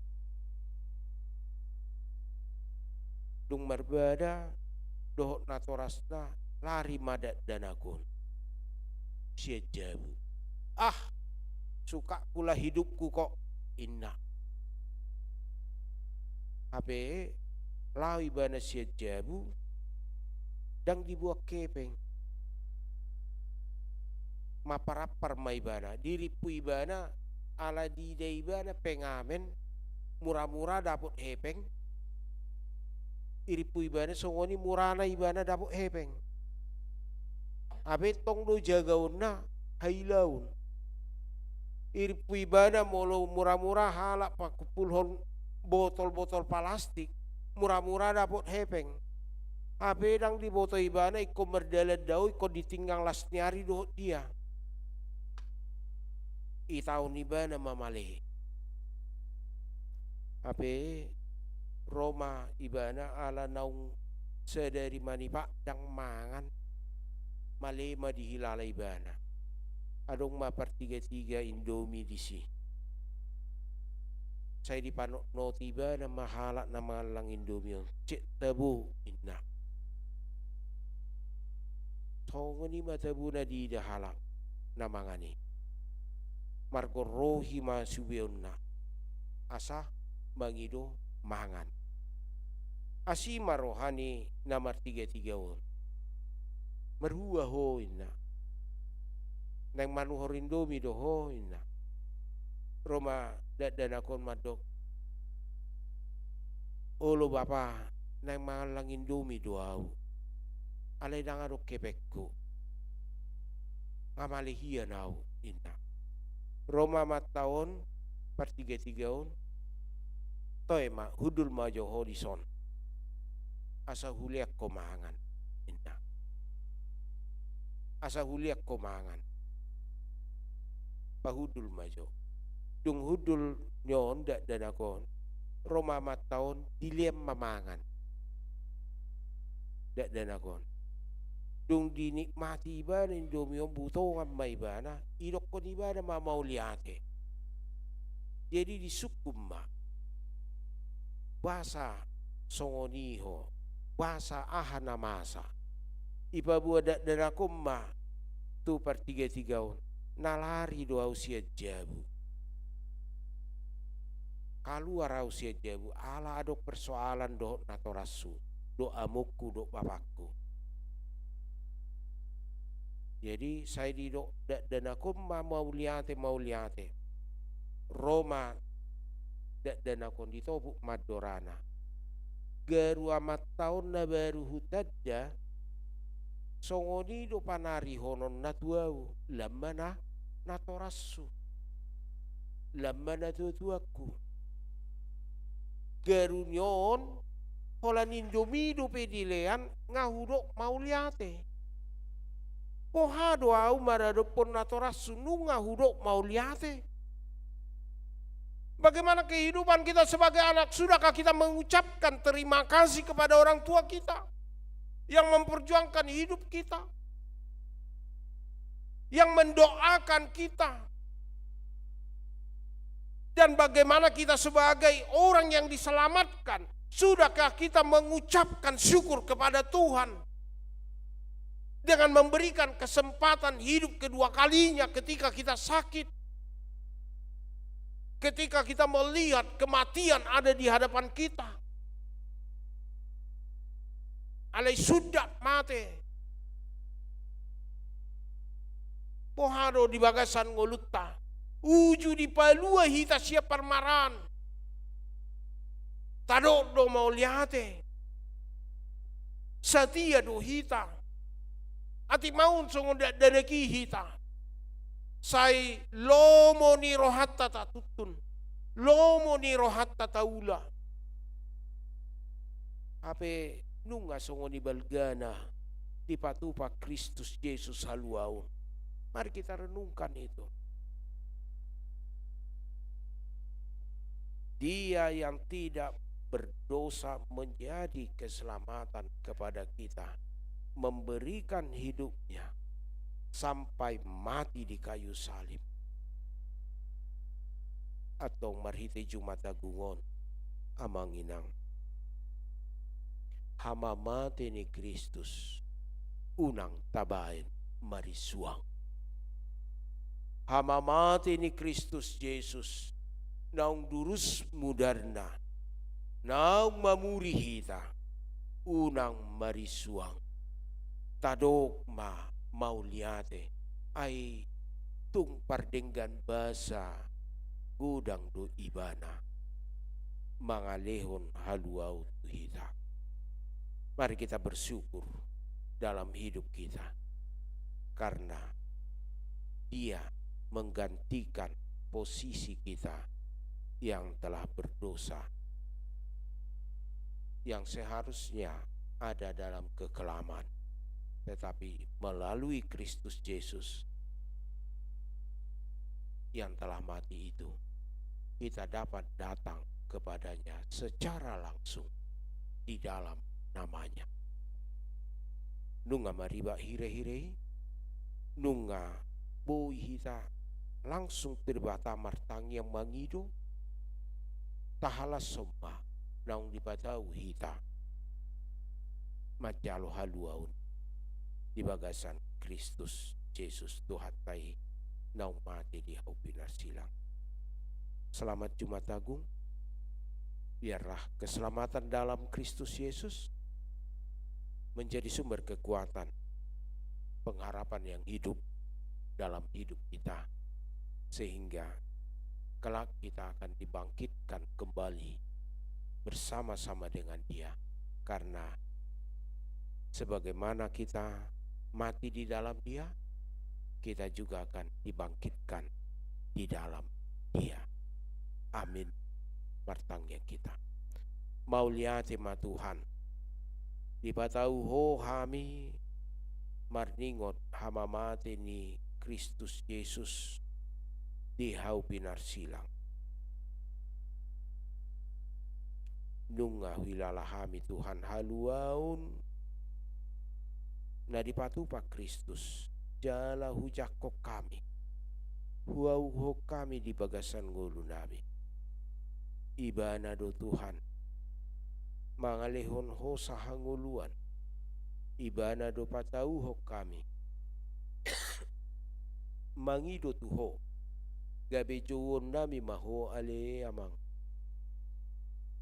Dung marbada dohot natorasna, lari ma dakdanak on sian jabu. "Ah, suka pula hidupku kok," inna. Hape laho ibana sian jabu, ndang dibuat hepeng. Mamparampar ma ibana, dirimpu ibana, ala diida ibana pengamen, mura-mura dapot hepeng. Irimpu ibana songon i murana ibana dapot hepeng. Hape tong do jagaonna hailaon. Irimpu ibana molo mura-mura halak pakumpulhon botol-botol palastik, mura-mura dapot hepeng. Hape ndang diboto ibana ingkon mardalan dao, ingkon ditinggang las ni ari dohot dia. Itaon ibana ma male. Hape ro ma ibana ala naung sadari manipak ndang mangan. Male ma dihilala ibana. Adong ma partiga-tiga Indomie disi. Sai dipanotnoti ibana ma halak na mangallang Indomie on. "Cek tabo," inna. Songon i ma tabona diida halak na mangan i. Margorrohi ma subeonna asa mangido mangan. Asi ma roha ni na martiga-tiga on. "Marhua ho?" inna. "Naeng manuhor Indomie do ho?" inna. Ro ma dakdanak on mandok, "Olo bapa, naeng mangallang Indomie do ahu. Alai ndang adong kepengku. Nga male hian ahu," ninna. Ro ma amanta on, partigatiga on, "Toe ma, hundul ma jo ho dison. Asa hulean ho mangan," ninna. "Asa hulean ho mangan. Pahundul ma jo." Dung hundul ni on dakdanak on, ro ma amanta on, dilean ma mangan dakdanak on. Dung dinikmati ibana Indomie on, butongan ma ibana, idokkon ibana ma mauliate. Jadi disungkun ma, "Boasa songon i ho? Boasa, aha na masa?" Dipaboa dakdanak on ma tu partigatiga on, "Nalari do ahu sian jabu. Kaluar ahu sian jabu, ala adong persoalan dohot natorashu, dohot amongku, dohot bapangku." Jadi, sai didok dakdanak on ma, "Mauliate, mauliate." Ro ma dakdanak on, ditopuk ma andorana. Garu amanta on na baru hutanda, songon i do panarihonon na tu ahu, lam ma na natorashu, lam ma natuatuangku. Garu ni on, holan Indomie dope dilean, nga hudok mauliate. Boha do ahu maradophon natorashu, nunga hudok mauliate? Bagaimana kehidupan kita sebagai anak? Sudahkah kita mengucapkan terima kasih kepada orang tua kita yang memperjuangkan hidup kita, yang mendoakan kita? Dan bagaimana kita sebagai orang yang diselamatkan? Sudahkah kita mengucapkan syukur kepada Tuhan dengan memberikan kesempatan hidup kedua kalinya ketika kita sakit, ketika kita melihat kematian ada di hadapan kita? Alai sundat mate. Boha do di bagasan ngolunta? Uju dipalua hita sian parmaraan. Tadok do mauliate. Satia do hita. Atik maun songon dakdanak i hita, sai lomo ni rohanta tatuntun, lomo ni rohanta taula. Hape nunga songon i balgana dipatupa Kristus Jesus haluaon. Mari kita renungkan itu. Dia yang tidak berdosa menjadi keselamatan kepada kita, memberikan hidupnya sampai mati di kayu salib. Antong marhite Jumat Agung on, amang inang, hamamate ni Kristus unang tabaen marisuang. Hamamate ni Kristus Jesus naung durus mudarna, naung mamuri hita, unang marisuang. Tadok ma mauliate, ai tung pardenggan basa godang do ibana mangalehon haluaon tu hita. Mari kita bersyukur dalam hidup kita, karena Dia menggantikan posisi kita yang telah berdosa, yang seharusnya ada dalam kekelaman, tetapi melalui Kristus Jesus yang telah mati itu, kita dapat datang kepada-Nya secara langsung di dalam nama-Nya. Nunga maribak hira-hira i, nunga boi hita langsung tu Debata martangiang mangido, tahalashon ma naung dipatau hita manjalo haluaon di bagasan Kristus Jesus Tuhanta i naung mate di hau pinarsilang. Selamat Jumat Agung. Biarlah keselamatan dalam Kristus Yesus menjadi sumber kekuatan, pengharapan yang hidup dalam hidup kita, sehingga kelak kita akan dibangkitkan kembali bersama-sama dengan Dia. Karena sebagaimana kita mati di dalam Dia, kita juga akan dibangkitkan di dalam Dia. Amin. Martangiang hita. Mauliate ma Tuhan, dipatau Ho hami marningot hamamate ni Kristus Jesus di hau pinarsilang. Nunga huhilala hami Tuhan haluaon na dipatupa Kristus, jala hujangkon hami, huauhon hami di bagasan ngolunami. Ibana do Tuhan mangalehon hosa hangoluan. Ibana do patauhon hami mangido tu Ho. Gabe jouonnami ma Ho ale Amang.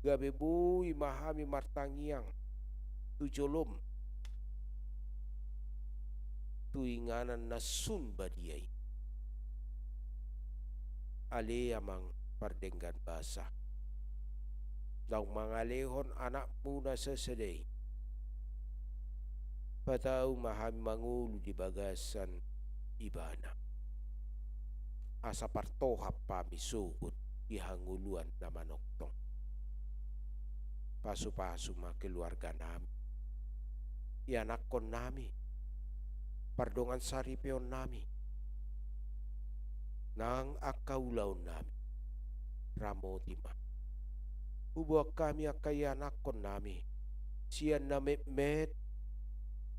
Gabe boi ma hami martangiang tu jolom, tu inganan na sun badia i. Ale Amang pardenggan basa, naung mangalehon anakmu na sasada i, patau ma hami mangolu di bagasan Ibana. Asa partohap hami sogot di hangoluan na manongtong. Pasupasu ma keluarganami, ianakkonnami, pardongan saripeonnami, nang angka ulaonnami. Ramoti ma. Huboan hami angka ianakkonnami, sian na metmet,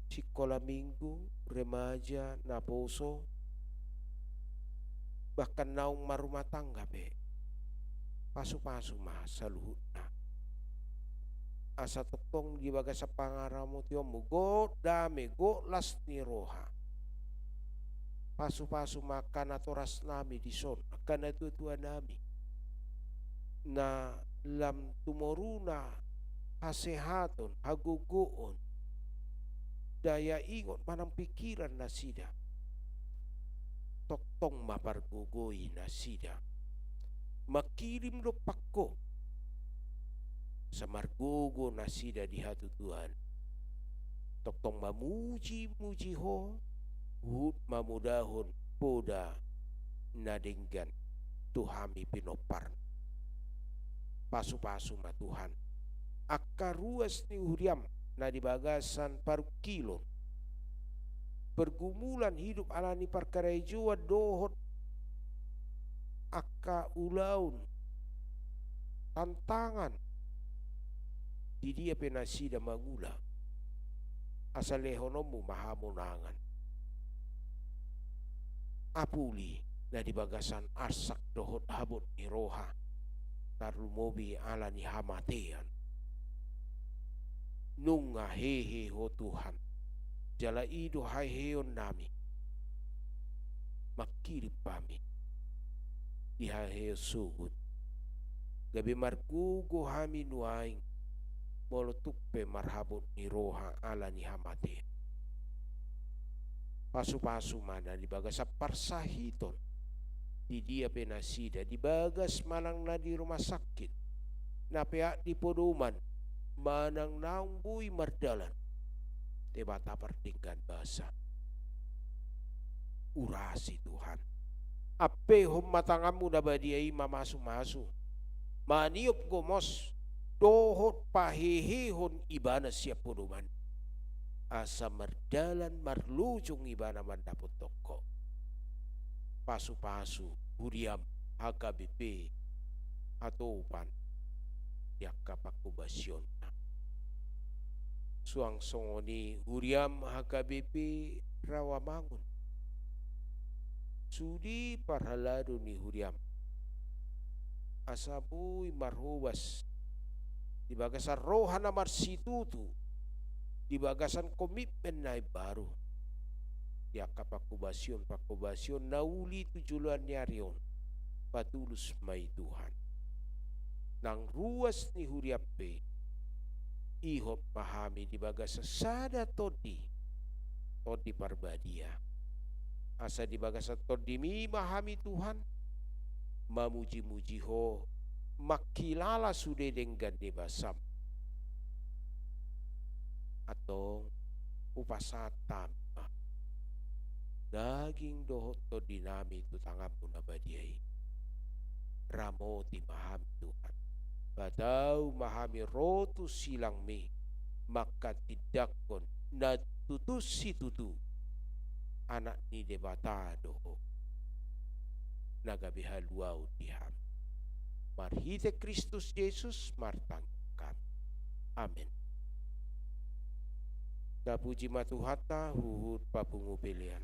sikola minggu, remaja, naposo, bahkan naung marumah tangga pe. Pasupasu ma saluhutna. Asa tongtong di bagasan pangaramotionmu, gok dame, gok las ni roha. Pasupasu ma angka natorasnami dison, angka natuatuanami, na lam tumoruna hasehaton, hagogoon, daya ingot manang pikiran nasida. Tongtong ma pargogoi nasida. Mangkirim dompak Ho, asa margogo nasida di hatutuan. Tongtong mamujimuji Ho, huhut mamodahon poda na denggan tu hami pinompar. Pasupasu ma Tuhan angka ruas ni huriaM na di bagasan parungkilon, pergumulan hidup ala ni parkarejoan dohot angka ulaon, tantangan, di dia pe nasida mangula, asa lehononMu ma hamonangan. Apuli na di bagasan arsak dohot habot ni roha, tarlumobi ala ni hamatean. Nunga hehe Ho Tuhan, jala i do haheheonnami. Mangkirim hami di haheheon sogot, gabe margogo hami nuaeng, molo tung pe marhabot ni roha ala ni hamatean. Pasupasu ma na di bagasan parsahiton, di dia pe nasida, di bagas manang na di rumah sakit, na peak di podoman, manang naung boi mardalan. Debata pardenggan basa, urasi Tuhan. Ampehon ma tanganMu na badia i mamasumasu, maniop gomos, dohot pahehehon ibana sian podoman, asa mardalan marlojong ibana mandapothon Ho. Pasupasu huriaM H K B P Hatopan di angka panghobasionna. Suang songon i huriaM H K B P Rawamangun. Sude parhalado ni huriaM, asa boi marhobas di bagasan roha na marsitutu, di bagasan komitmen na imbaru, di angka panghobasion-panghobasion na uli tu joloan ni ari on. Patulus ma i Tuhan. Nang ruas ni huriaM pe, ihot ma hami di bagasan sada tondi, Tondi Parbadia. Asa di bagasan TondiMi ma hami Tuhan, mamuji-muji Ho, mangkilala sude denggan ni basam. Antong, hupasahat hami ma daging dohot tondinami tu tanganMu na badia i. Ramoti ma hami, Tuhan. Patau ma hami ro tu silangMi, manghatindanghon na tutu situtu Anak ni Debata do Ho, na gabe haluaon di hami. Marhite Kristus Jesus martangiang hami. Amen. Tapuji ma Tuhanta, huhut papungu pelean.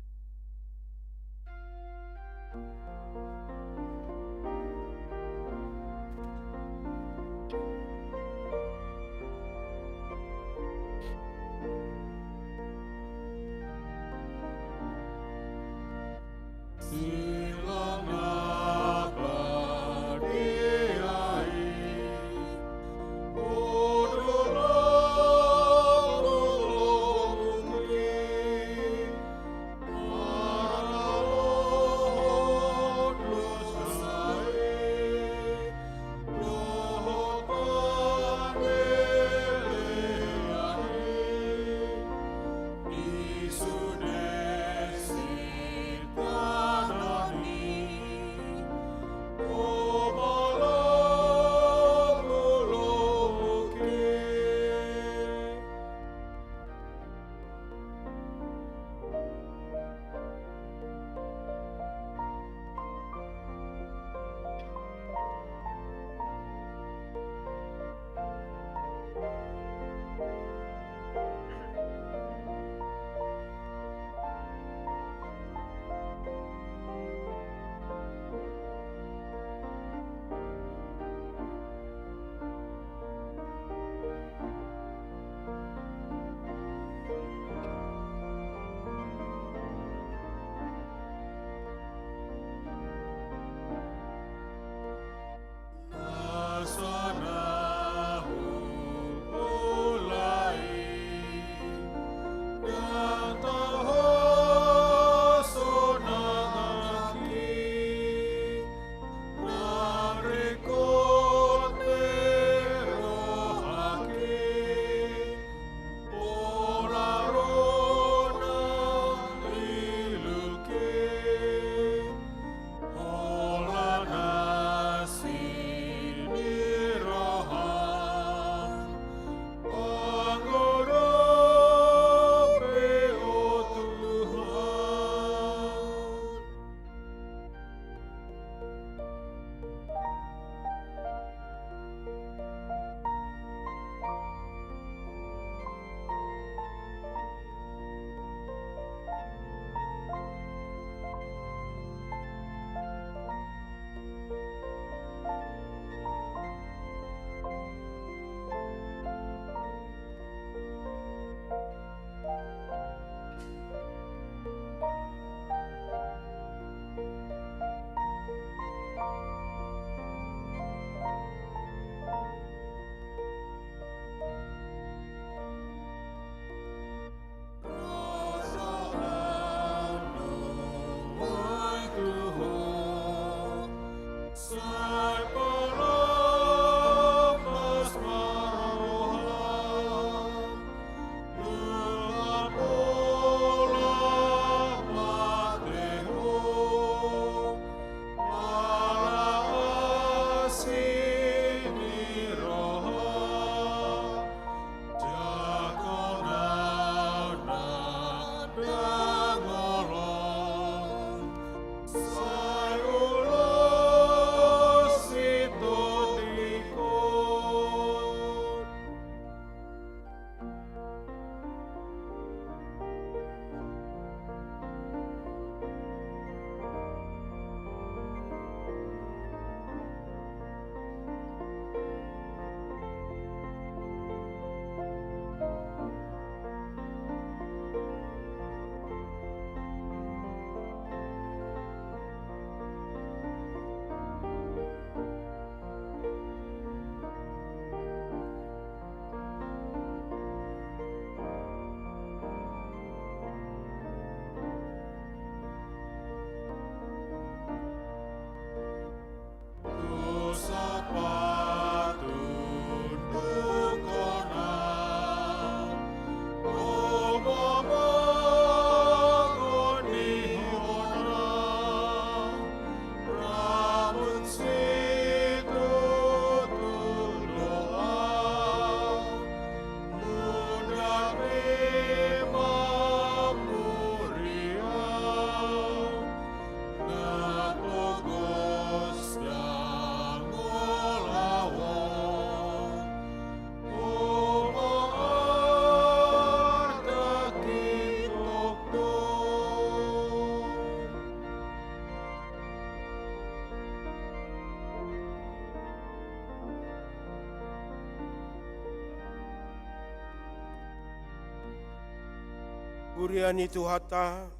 Huria ni Tuhanta,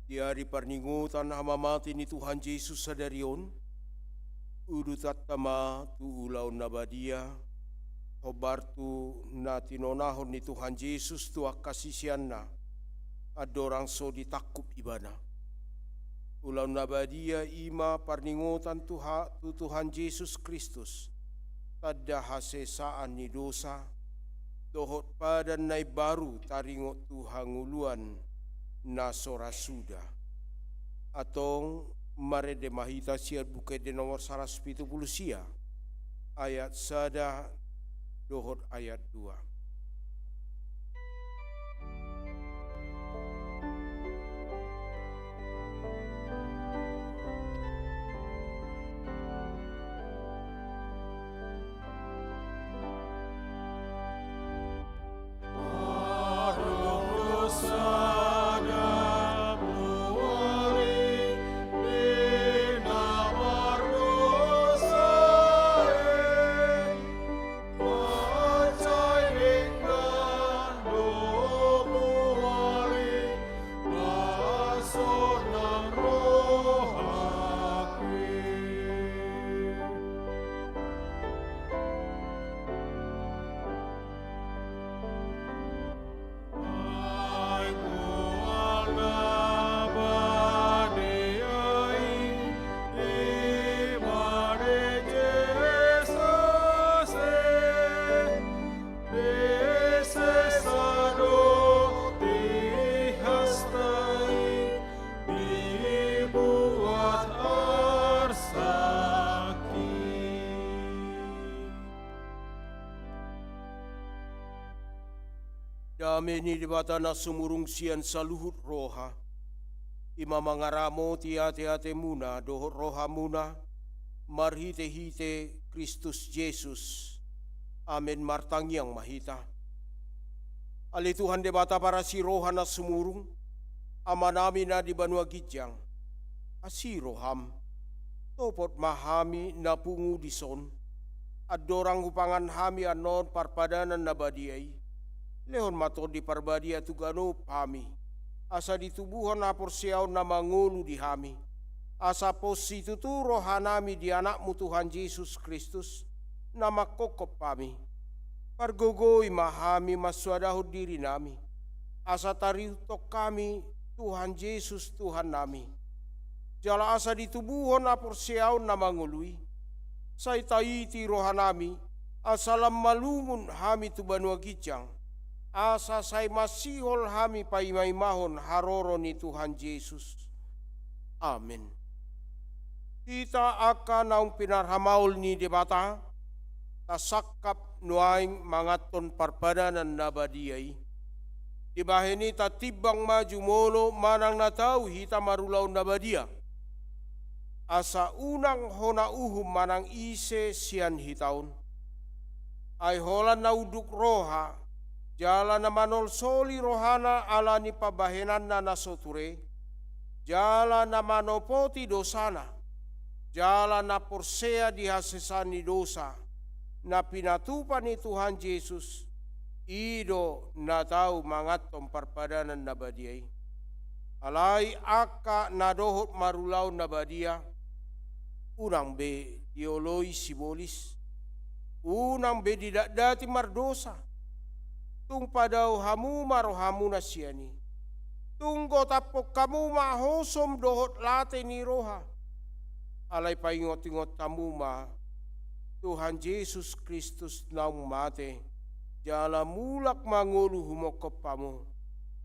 di ari parningotan hamamate ni Tuhan Jesus sadari on, udutanta ma tu ulaon na badia, hombar tu na tinonahon ni Tuhan Jesus tu angka siseanna, andorang so ditangkup Ibana. Ulaon na badia i ma parningotan tu ha-, tu Tuhan Jesus Kristus, tanda hasesaan ni dosa, dohot padan na imbaru taringot tu hangoluan na so ra suda. Antong marende ma hita sian Buku Ende nomor saratus pitu pulu sia, ayat sada dohot ayat dua. Dame ni Debata na sumurung sian saluhut roha, i ma mangaramoti ateatemuna dohot rohamuna, marhitehite Kristus Jesus. Amen. Martangiang ma hita. Ale Tuhan Debata parasi roha na sumurung, Amanami na di banua ginjang, asi roham. Topot ma hami na pungu dison, andorang hupangan hami annon parpadanan na badia i. Lehon ma Tondi Parbadia tu ganup hami, asa ditubuhon haporseaon na mangolu di hami, asa pos situtu rohanami di Anakmu Tuhan Jesus Kristus, na mangkophop hami. Pargogoi ma hami mansoadahon dirinami, asa tarihuthon hami Tuhan Jesus Tuhannami. Jala asa ditubuhon haporseaon na mangolu i, sai taiti rohanami, asa lam malungun hami tu banua ginjang, asa sai masihol hami paimaimahon haroro ni Tuhan Jesus. Amen. Hita angka naung pinarhamaol ni Debata, tasangkap nuaeng manganhon parpadanan na badia i. Dibahen i tatimbang ma jumolo manang na tau hita marulaon na badia, asa unang hona uhum manang ise sian hita on. Ai holan na unduk roha, jala na manolsoli rohana ala ni pambahenanna na so ture, jala na manopoti dosana, jala na porsea di hasesaan ni dosa, na pinatupa ni Tuhan Jesus, i do na tau manganhon parpadanan na badia i. Alai angka na dohot marulaon na badia, unang be dioloi sibolis, unang be didatdati mardosa. Tung padao hamu ma rohamuna sian i. Tung gotaphon hamu ma hosom dohot late ni roha. Alai paingotingot hamu ma Tuhan Jesus Kristus naung mate, jala mulak mangolu humongkop hamu,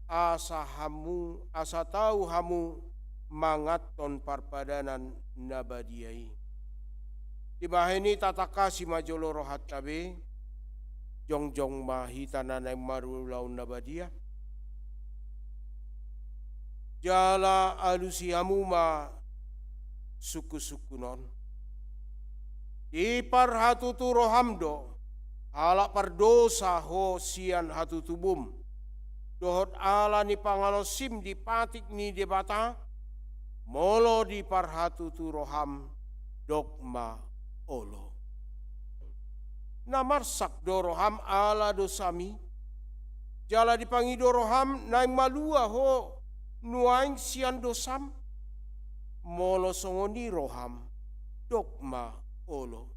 asa hamu, asa tau hamu manganhon parpadanan na badia i. Dibahen i tatangkasi ma jolo rohanta be, jongjong ma hita na naeng marulaon na badia. Jala alusi hamu ma sungkunsungkun on. Diparhatutu roham do, halak pardosa ho sian hatutubum, dohot ala ni pangalonsim di patik ni Debata, molo diparhatutu roham, dok ma olo. Na marsak do roham ala dosami, jala dipangido roham naeng malua ho nuaeng sian dosam? Molo songon i roham, dok ma olo.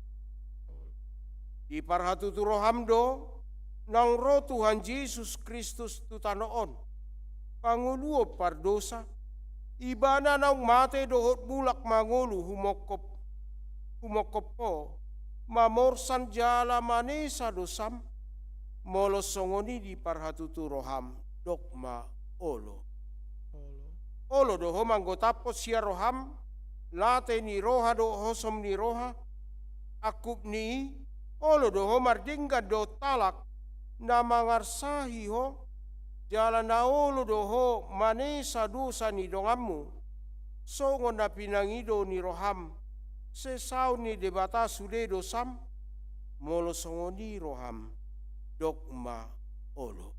Diparhatutu roham do naung ro Tuhan Jesus Kristus tu tano on, pangoluon pardosa, Ibana naung mate dohot mulak mangolu humongkop, humongkop ho, mamorsan jala manesa dosam? Molo songon i diparhatutu roham, dok ma olo. Olo do ho manggotaphon sian roham late ni roha dohot hosom ni roha? Angkup ni i, olo do ho mardenggan dohot halak na mangarsahi ho? Jala na olo do ho manesa dosa ni donganmu, songon na pinangido ni roham, sesaon ni Debata sude dosam? Molo songon i roham, dok ma olo.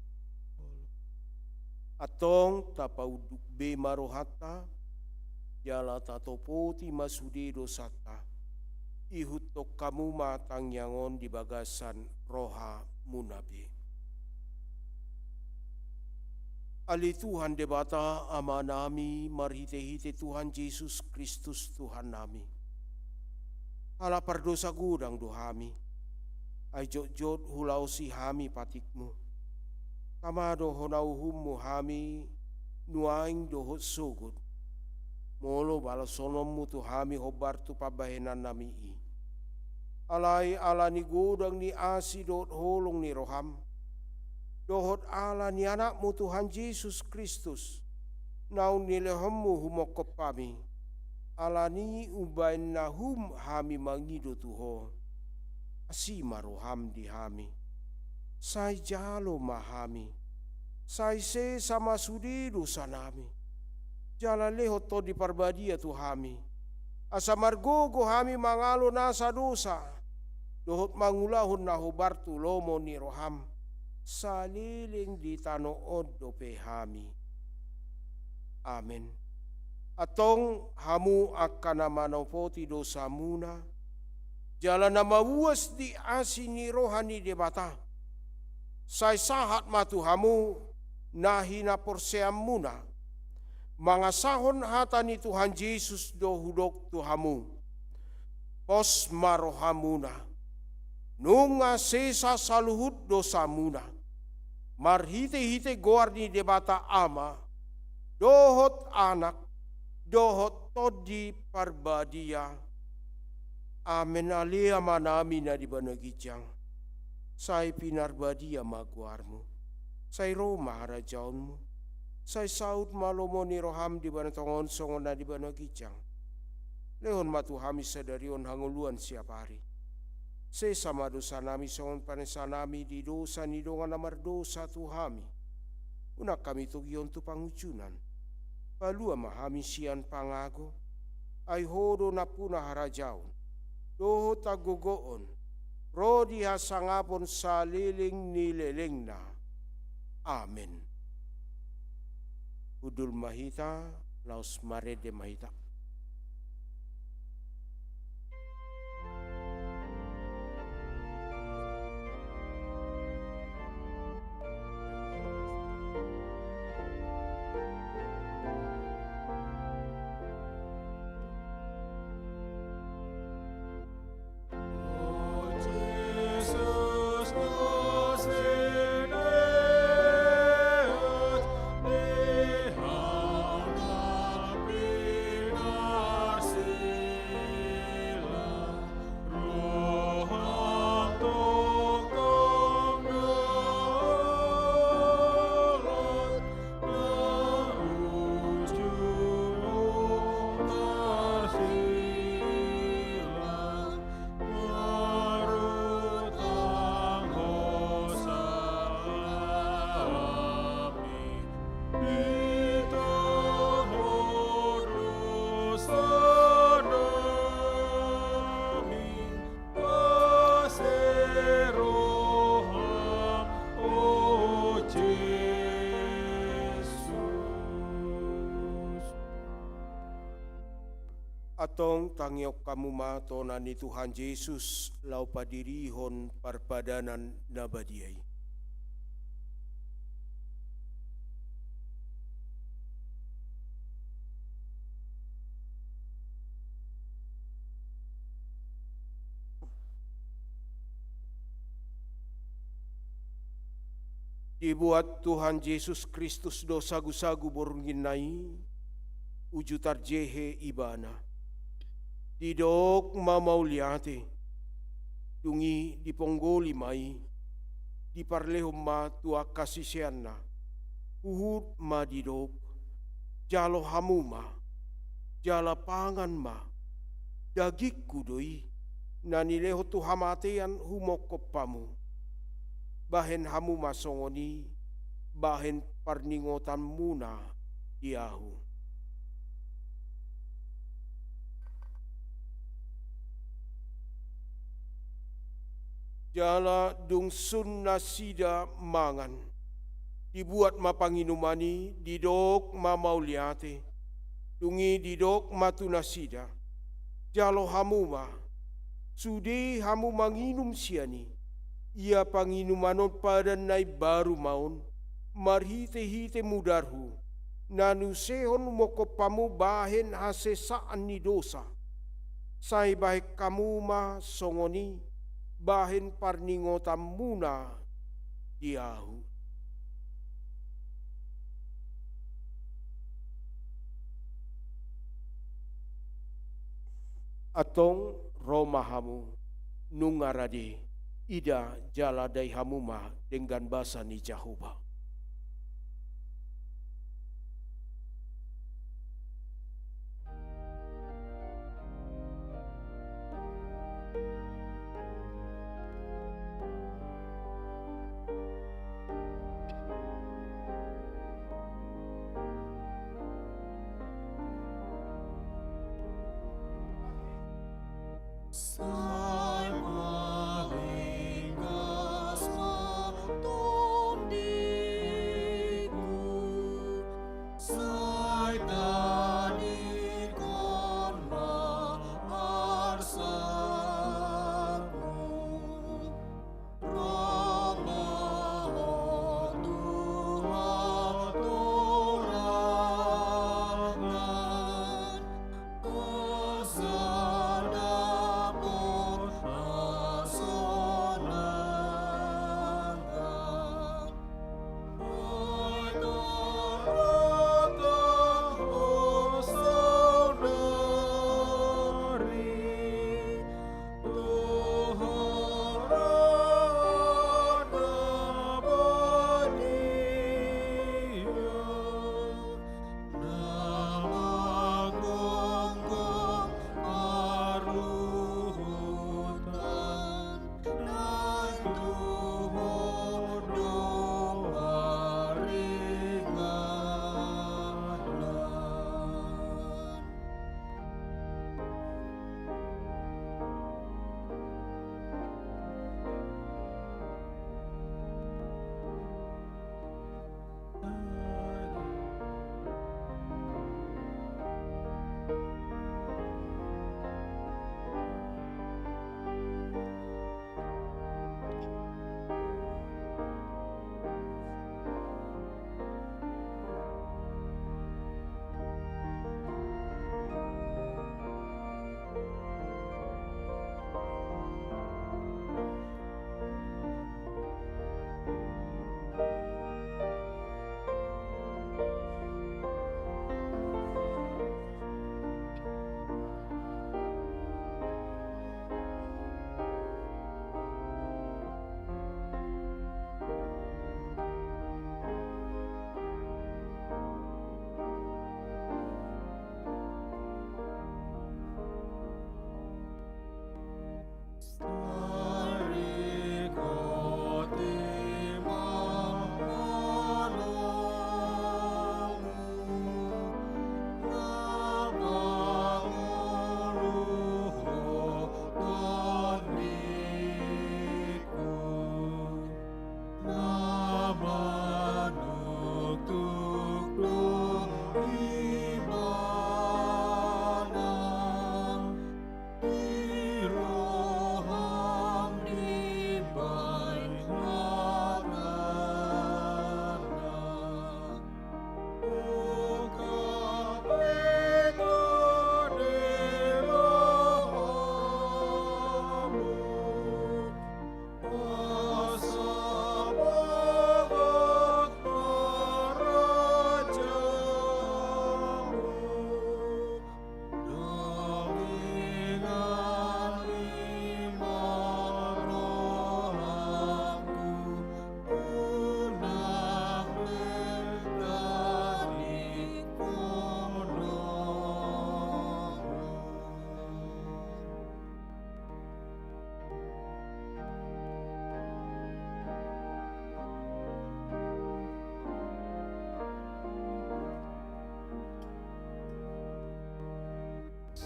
Antong tapaunduk be ma rohanta, jala tatopoti ma sude dosanta. Ihuthon hamu ma tangiang on di bagasan rohamuna be. Ale Tuhan Debata Amanami, marhitehite Tuhan Jesus Kristus Tuhannami, halak pardosa godang do hami, ai jotjot hulaosi hami patikmu. Tama do hona uhummu hami nuaeng dohot sogot, molo balashononmu tu hami hombar tu pambahenannami i. Alai ala ni godang ni asi dohot holong ni roham, dohot ala ni Anakmu Tuhan Jesus Kristus, naung nilehonmu humongkop hami, ala ni umbahen na hum hami mangido tu ho, asi ma roham di hami. Sai jalo ma hami, sai sesa ma sude dosanami, jala lehon Tondi Parbadia tu hami, asa margogo hami mangalo nasa dosa, dohot mangulahon na hombar tu lomo ni roham, saleleng di tano on dope hami. Amen. Antong hamu angka na manopoti dosamuna, jala na mauas di asi ni roha ni Debata, sai sahat ma tu hamu na hinaporseaonmuna, mangasahon hata ni Tuhan Jesus do hudok tu hamu: Pos ma rohamuna, nunga sesa saluhut dosamuna, marhitehite goar ni Debata Ama, dohot Anak, dohot Tondi Parbadia. Amen. Ale Amanami na di banua ginjang, sai pinarbadia ma goarmu. Sai ro ma harajaonmu. Sai saut ma lomo ni roham di banua tonga on songon na di banua ginjang. Lehon ma tu hami sadari on hangoluan siapari. Sesa ma dosanami songon panesanami di dosa ni dongan na mardosa tu hami. Unang hami togihon tu pangunjunan. Palua ma hami sian pangago. Ai Ho do nampuna harajaon, dohot hagogoon, ro di hasangapon saleleng ni lelengna. Amen. Hundul ma hita, laos marende ma hita. Antong tangihon hamu ma tona ni Tuhan Jesus laho padirihon parpadanan na badia i. Dibuat Tuhan Jesus Kristus do sagu-sagu borngin na i, uju tarjehe Ibana. Didok ma mauliate, dung i diponggoli ma i, diparlehon ma tu angka siseanna, huhut ma didok: Jalo hamu ma, jala pangan ma, dagingku do i, na nilehon tu hamatean humongkop hamu. Bahen hamu ma songon i, bahen parningotanmuna di ahu. Jala dung sun nasida mangan, dibuat ma panginuman i, didok ma mauliate, dung i didok ma tu nasida: Jalo hamu ma, sude hamu manginum sian i. Ia panginuman on padan na imbaru ma on, marhite-hite mudarhu, na niusehon humongkop hamu bahen hasesaan ni dosa. Sai bahen hamu ma songon i, bahen parningotanmuna di ahu. Antong ro ma hamu, nunga rade, ida jala dai hamu ma denggan basa ni Jahowa. Sai ma ringgas ma tondingku, sai tadingkon ma arsangku. Ro ma Ho tu hatorangan, asa dapot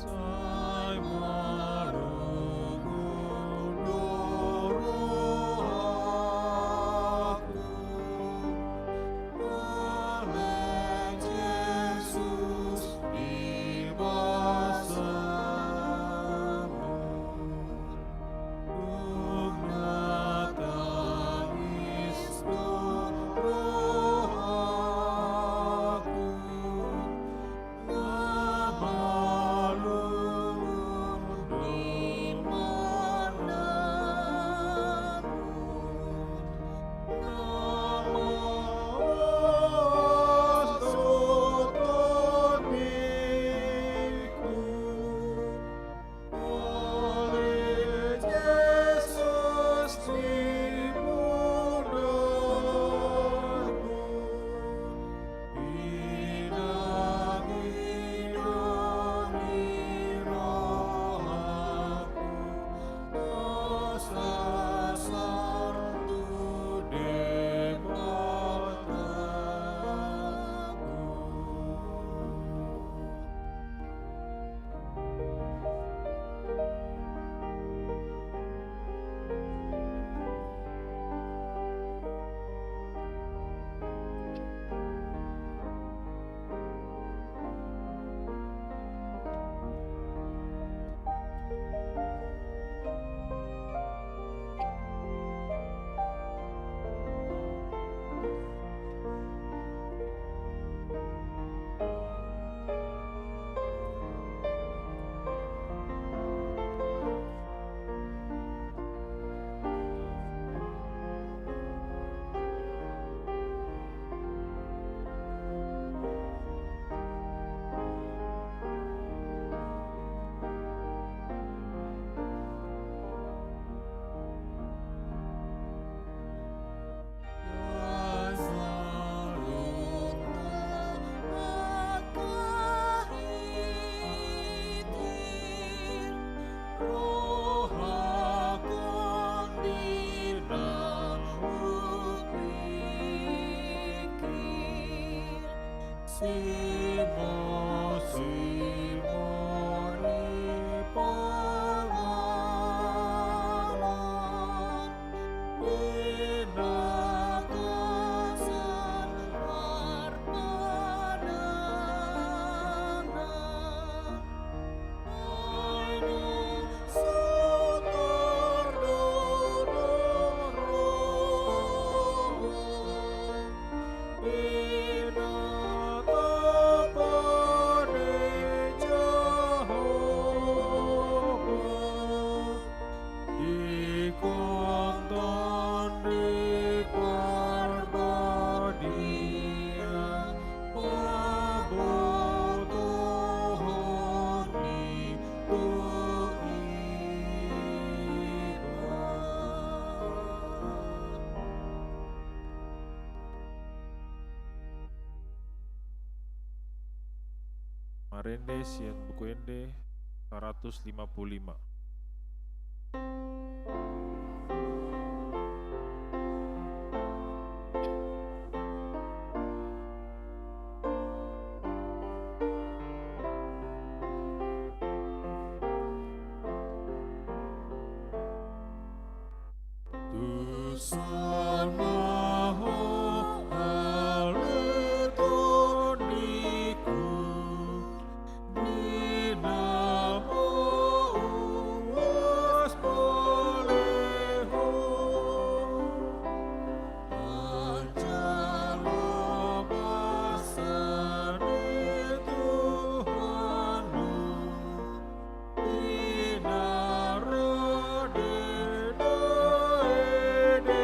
Sai malungun do rohangku, ale Jesus, di basamu. Dung na tangis do rohangku, na malungun do imanamu, na maas do tondingku. Ale Jesus, di pundanmu, pinangido ni rohangku, asa sahat tu Debata. Simo, simo ni panganan, di na gasan parpadanan. Ingkon Tondi Parbadia, pabotohon ni tu iba. Marende sian Buku Ende saratus lima pulu lima. Tuson ma ho ale tondingku, di na mauas pole ho, manjalo basa ni Tuhanmu. Di na rade dae de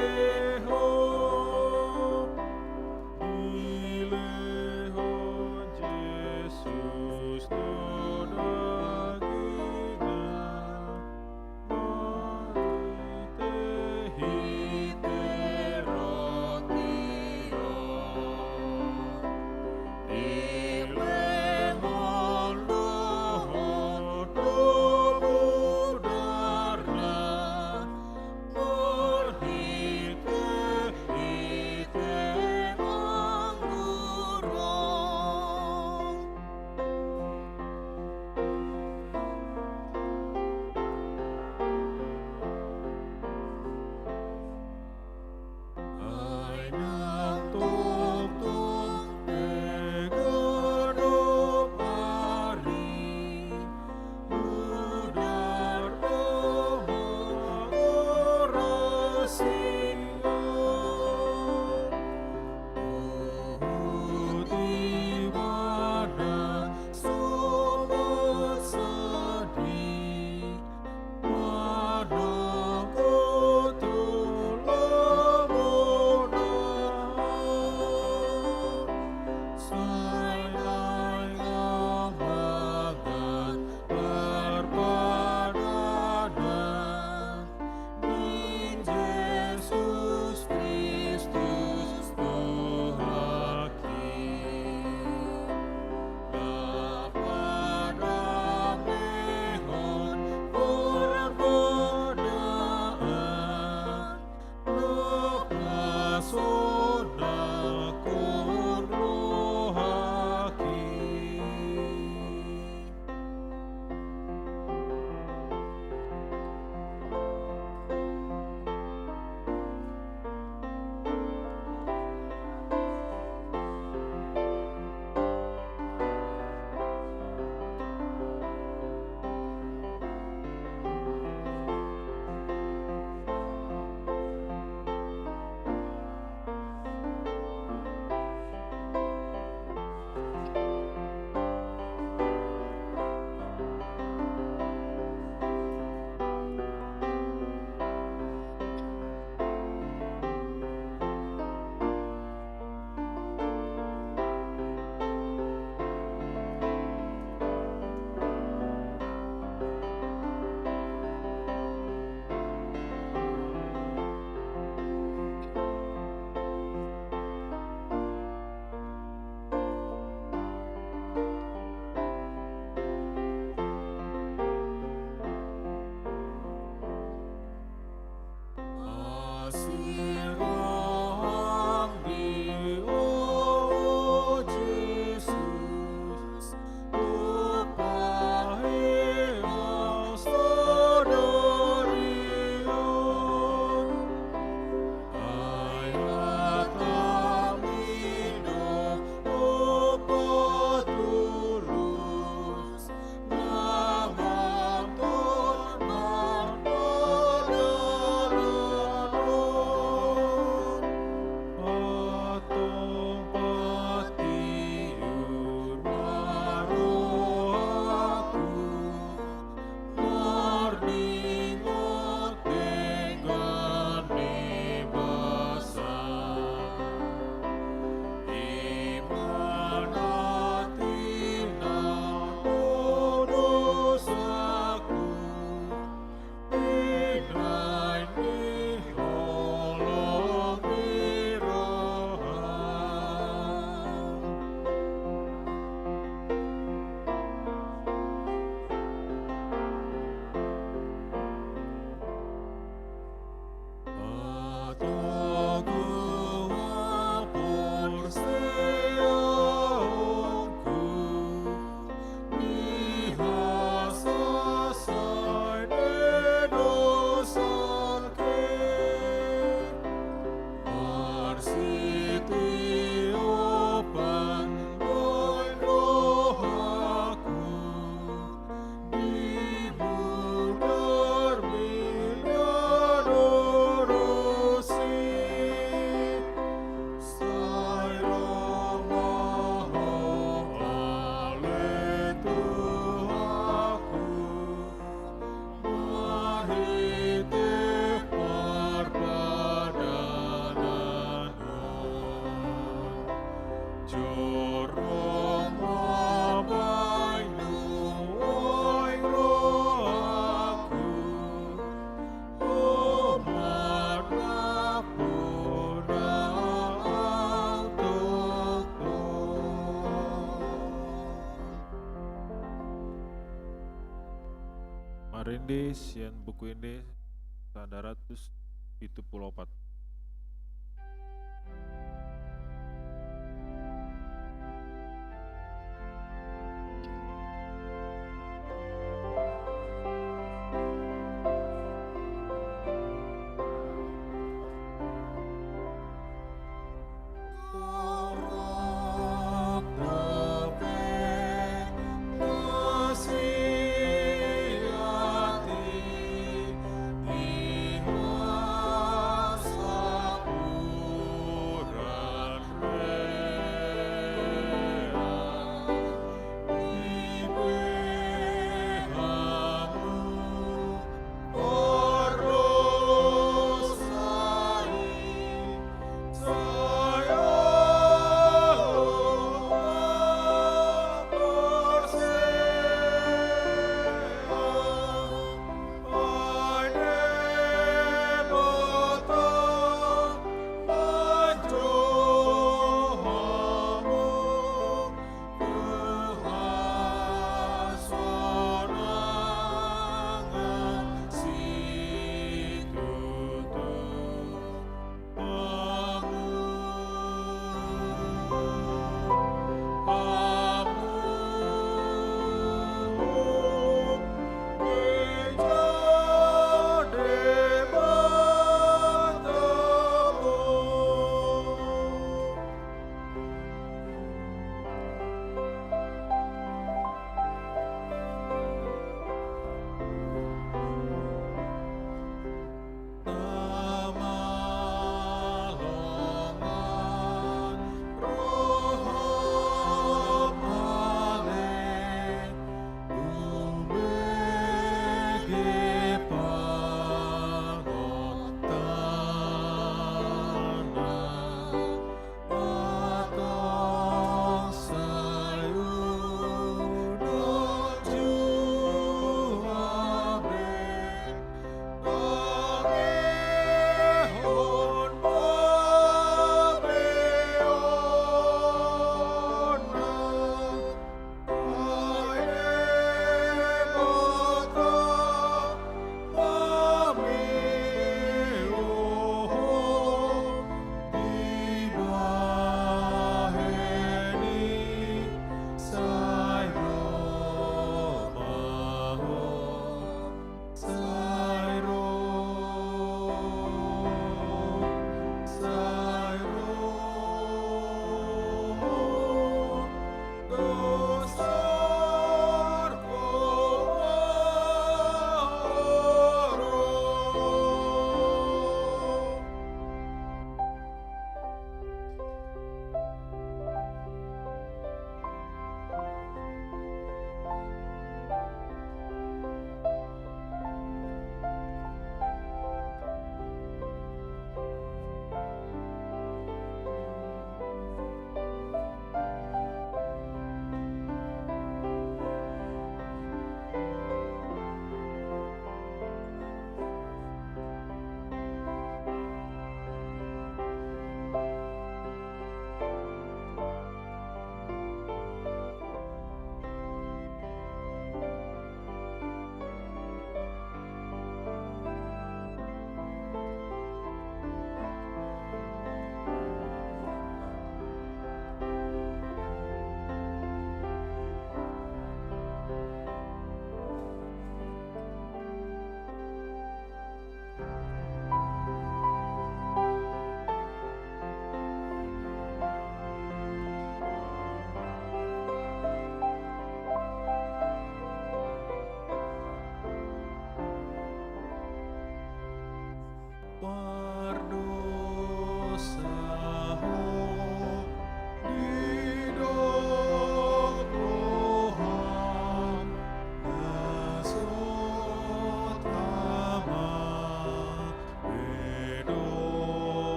Marende sian Buku Ende sada ratus pitu pulu opat.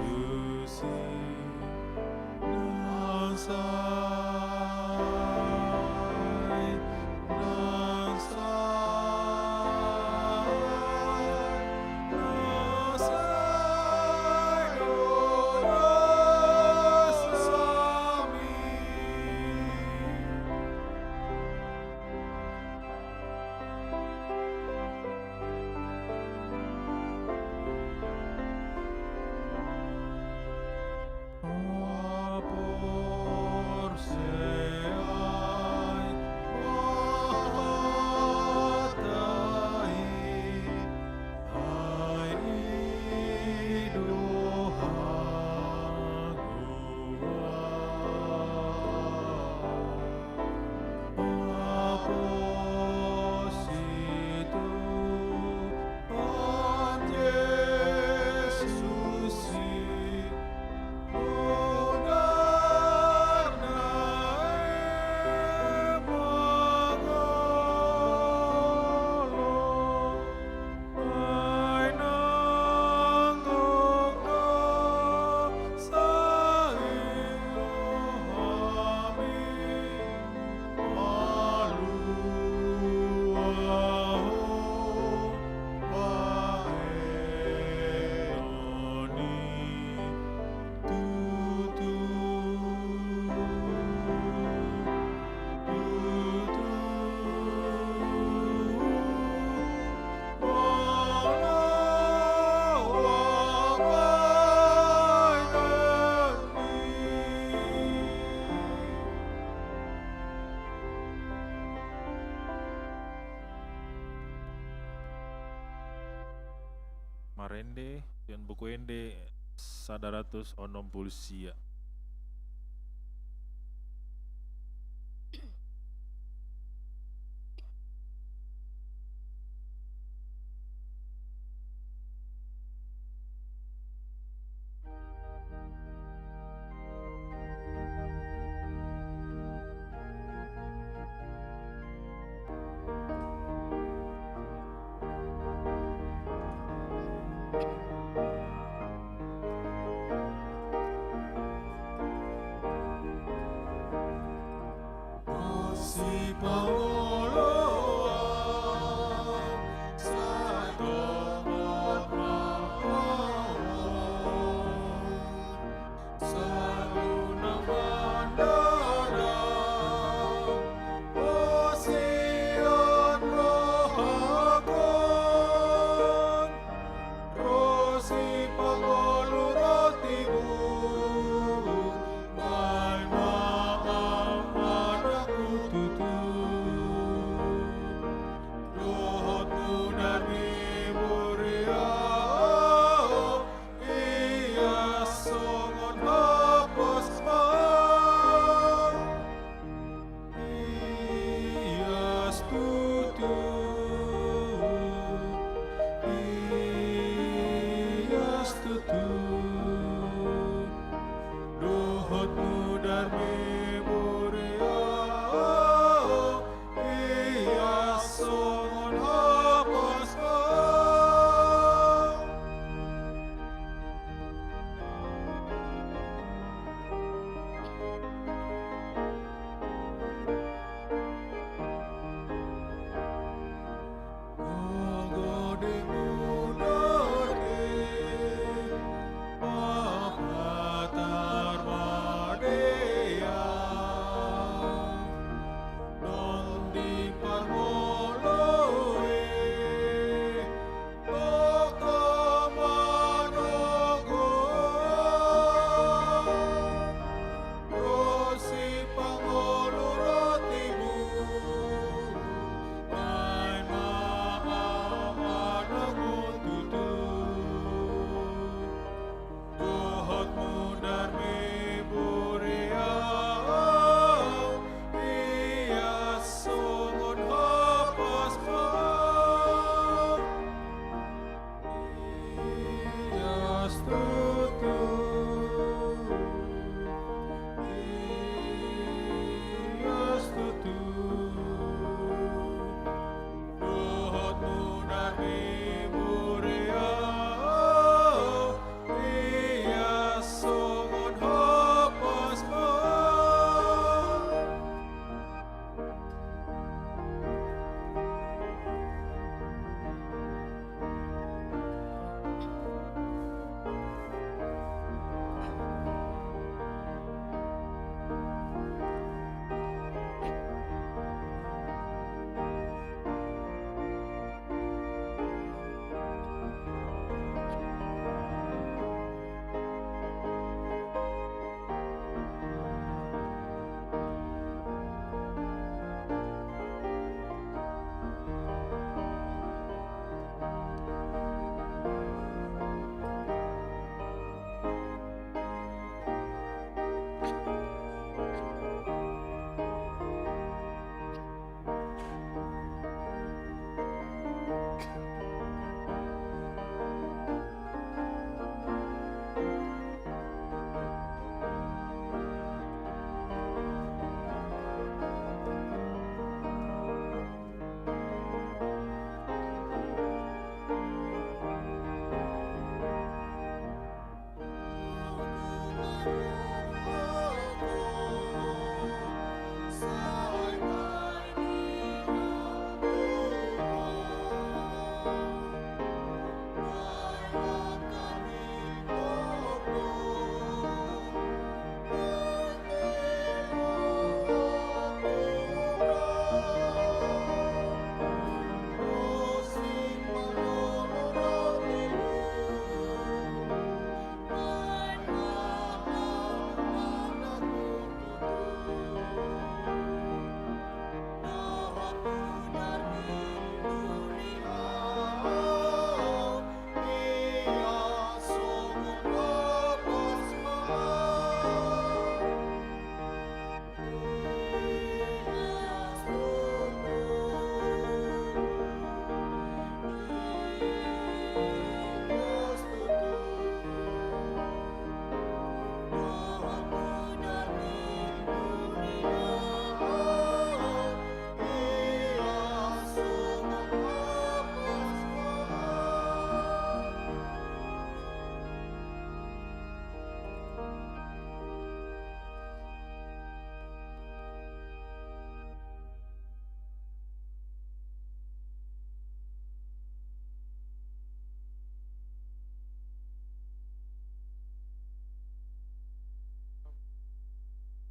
Tusi, na sai, na sai, na sai do dosami. Marende sian Buku Ende sada ratus onom pulu sia.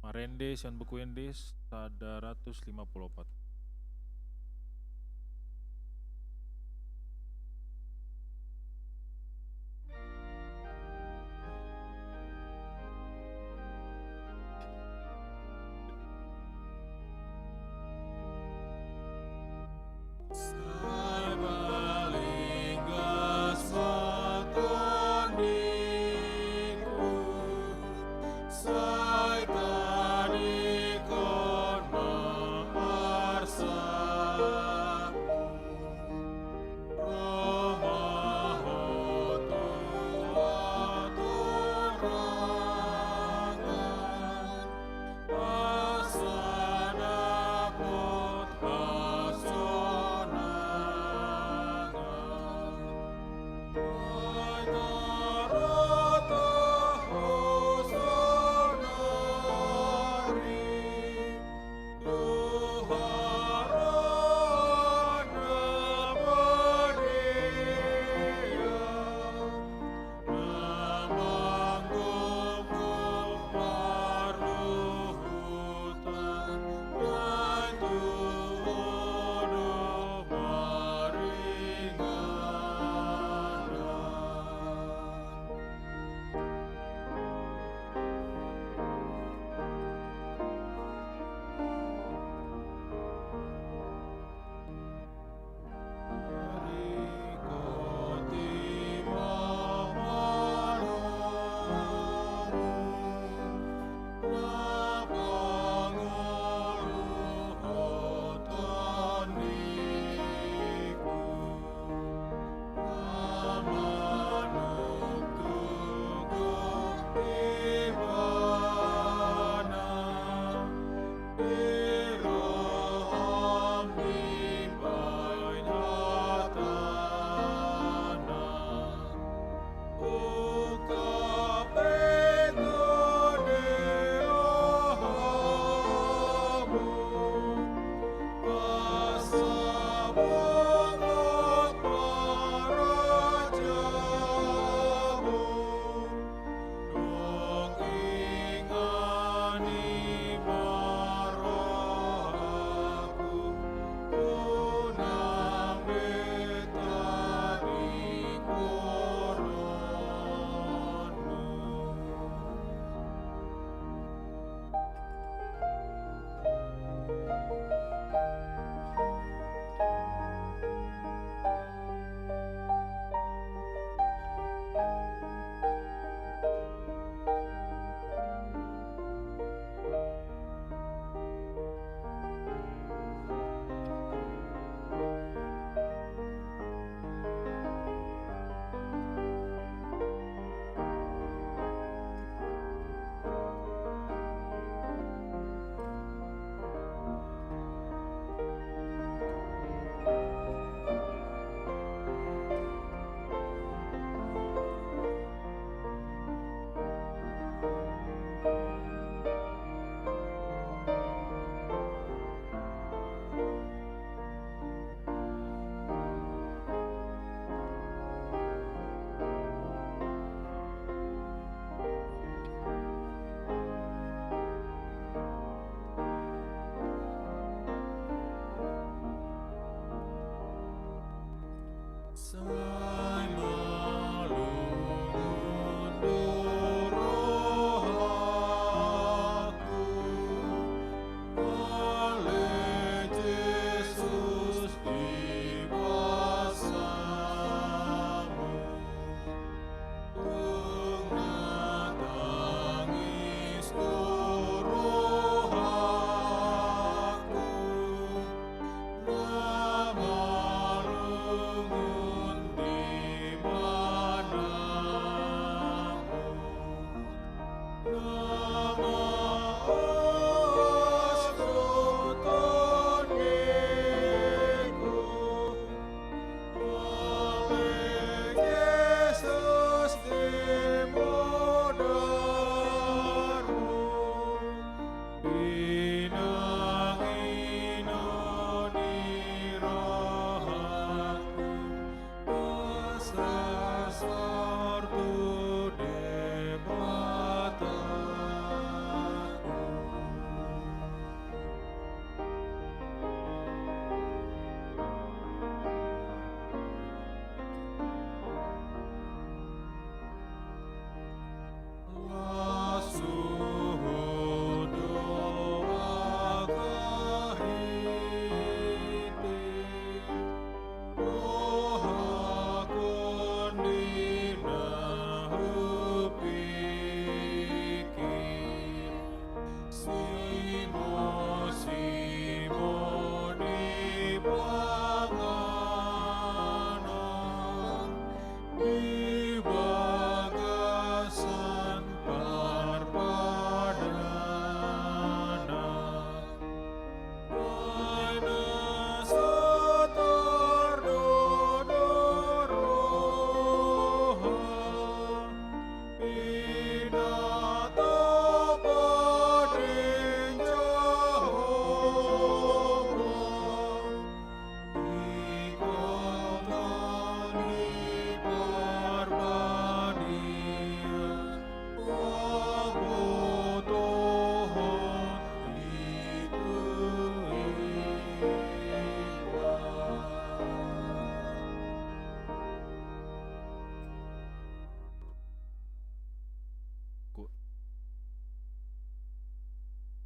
Marende sian Buku Ende sada ratus lima pulu opat. Sai balinggas ma tondingku, sai tadingkon ma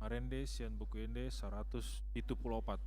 Parende sian Buku Ende saratus pitu pulu opat.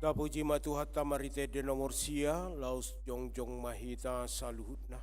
Tapuji ma Tuhanta marhite ende nomor sia, laos jongjong ma hita saluhutna.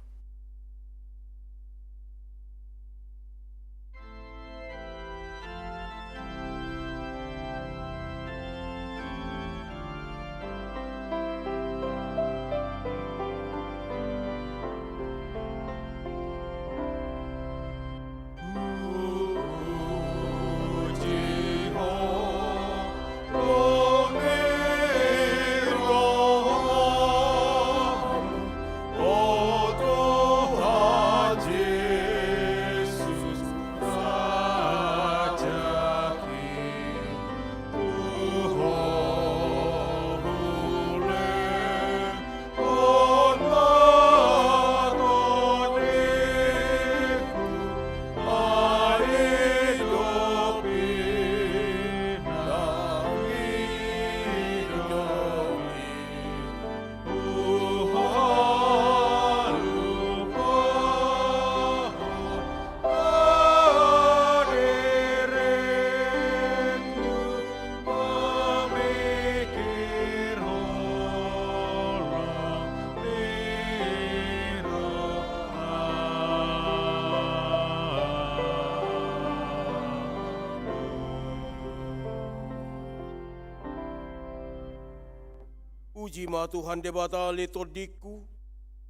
Puji ma Tuhan Debata ale tondingku,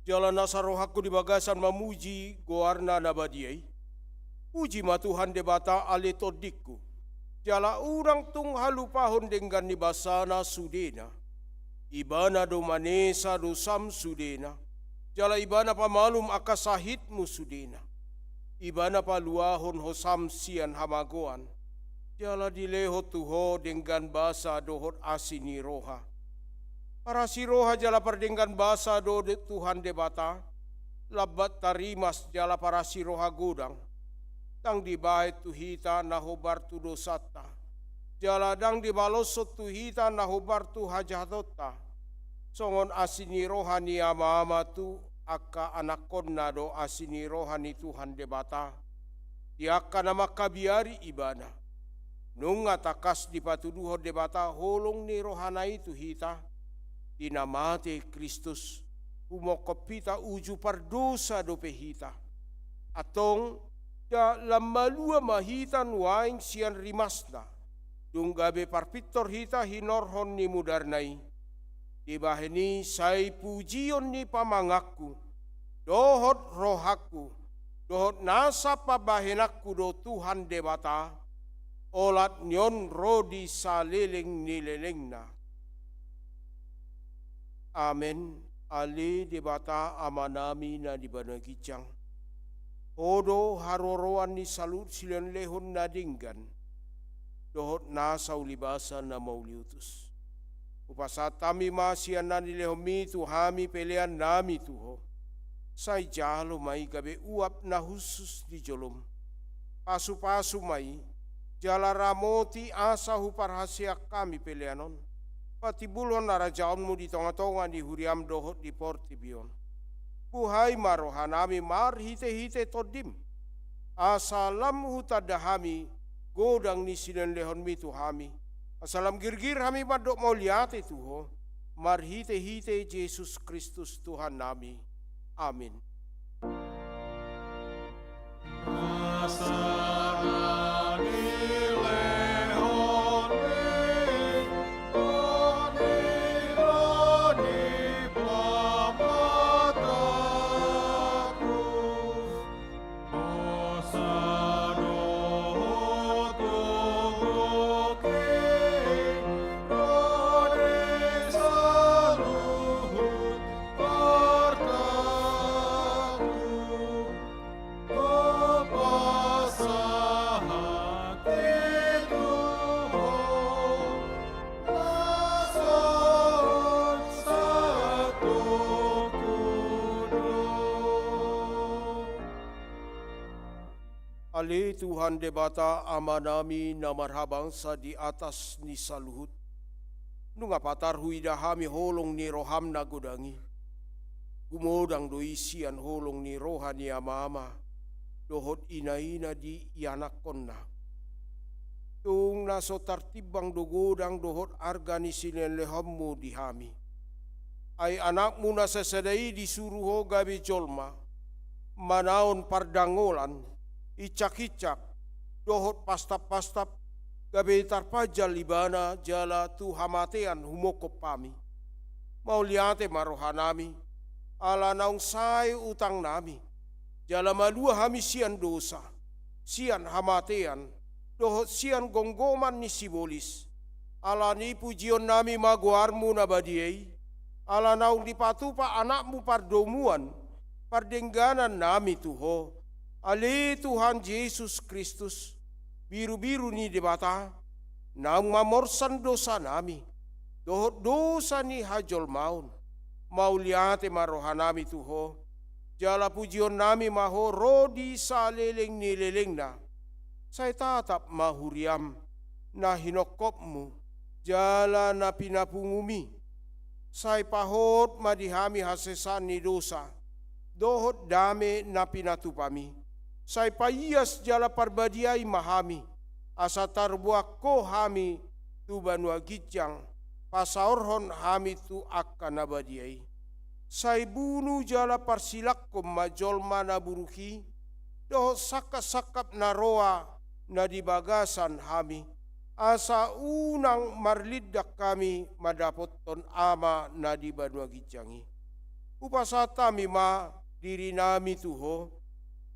jala nasa rohangku di bagasan mamuji goarna na badia i. Puji ma Tuhan Debata ale tondingku, jala unang tung halupahon denggan ni basana sudena. Ibana do manesa dosam sudena, jala Ibana pamalum angka sahitmu sudena. Ibana paluahon hosam sian hamagoan, jala dilehon tu ho denggan basa dohot asi ni roha. Parasi roha jala pardenggan basa do de-, Tuhan Debata, lambat tarimas jala parasi roha godang. Ndang dibahen tu hita na hombar tu dosanta, jala ndang dibaloshon tu hita na hombar tu hajahatonta. Songon asi ni roha ni ama-ama tu angka anakkonna do asi ni roha ni Tuhan Debata. Di angka na mangkabiari Ibana, nunga tangkas dipatuduhon Debata holong ni rohana i tu hita, di na mate Kristus, humophop hita uju pardosa dope hita. Antong, da-, lam malua ma hita nuaeng sian rimasna, dung gabe parpintor hita hinorhon ni mudarna i. Dibahen i sai pujion ni pamanganku, dohot rohangku, dohot nasa pambahenanku do Tuhan Debata, olat ni on ro di saleleng ni lelengna. Amen. Ale Debata Amanami na di banua ginjang, Ho do haroroan ni saluhut silehonlehon na denggan dohot nasa ulibasa na mauliutus. Hupasahat hami ma sian na nilehonMi tu hami peleannami tu Ho. Sai jalo ma i gabe uap na hushus di joloM. Pasupasu ma i, jala ramoti asa huparhaseang hami pelean on patimbulhon harajaonMu di tongatonga ni huriaM dohot di portibi on. Buhai ma rohanami marhitehite TondiM, asa lam hutanda hami godang ni silehonlehonMi tu hami, asa lam girgir hami mandok mauliate tu Ho, marhitehite Jesus Kristus Tuhannami. Amin. Ale Tuhan Debata Amanami na marhabangsa di atas ni saluhut, nunga patar huida hami holong ni roham na godang i. Gumodang do i sian holong ni roha ni amaama dohot inaina di ianakkonna. Tung na so tartimbang do godang dohot arga ni silehonlehonmu di hami. Ai anakmu na sasada i disuru ho gabe jolma, manaon pardangolan, incakincak, dohot pastappastap, gabe tarpanjal ibana jala tu hamatean humongkop hami. Mauliate ma rohanami, ala naung sae utangnami, jala malua hami sian dosa, sian hamatean, dohot sian gomgoman ni sibolis. Ala ni i pujionnami ma goarmu na badia i, ala naung dipatupa anakmu pardomuan, pardengganannami tu ho, ale Tuhan Jesus Kristus, birubiru ni Debata, naung mamorsan dosanami, dohot dosa ni hajolmaon. Mauliate ma rohanami tu ho, jala pujionnami ma ho ro di saleleng ni lelengna. Sai tatap ma huriam, na hinongkopmu, jala na pinapungumi. Sai pahot ma di hami hasesaan ni dosa, dohot dame na pinatupami. Sai paias jala parbadiai ma hami, asa tarboan ho hami tu banua ginjang, pasaorhon hami tu angka na badia i. Sai bunu jala parsilangkon ma jolma na buruk i, dohot sangkapsangkap na roa na di bagasan hami, asa unang marlindang hami mandapothon Ama na di banua ginjang i. Hupasahat hami ma dirinami tu ho,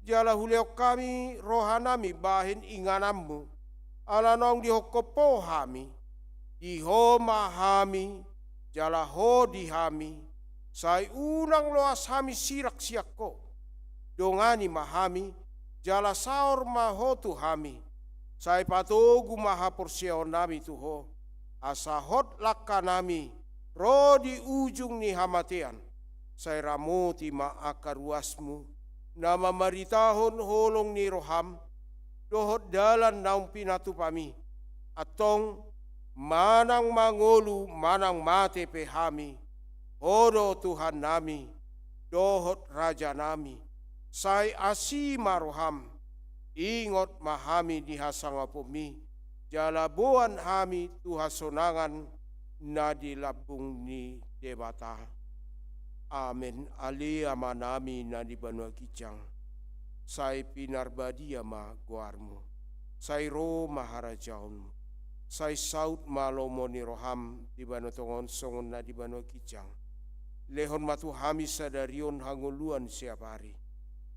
jala hulehon hami rohanami bahen ingananmu, ala naung dihongkop ho hami. Di ho ma hami, jala ho di hami, sai unang loas hami sirang sian ho. Dongani ma hami, jala saor ma ho tu hami. Sai patogu ma haporseaonnami tu ho, asa hot langkanami ro di ujung ni hamatean. Sai ramoti ma angka ruasmu, na mamaritahon holong ni roham, dohot dalan naung pinatupami. Antong, manang mangolu manang mate pe hami, ho do Tuhannami, dohot Rajanami. Sai asi ma roham, ingot ma hami di hasangaponmi, jala boan hami tu hasonangan na di lambung ni Debata. Amen. Ale Amanami na di banua ginjang, sai pinarbadia ma goarmu. Sai ro ma harajaonmu. Sai saut ma lomo ni roham di banua tonga on songon na di banua ginjang. Lehon ma tu hami sadari on hangoluan siapari.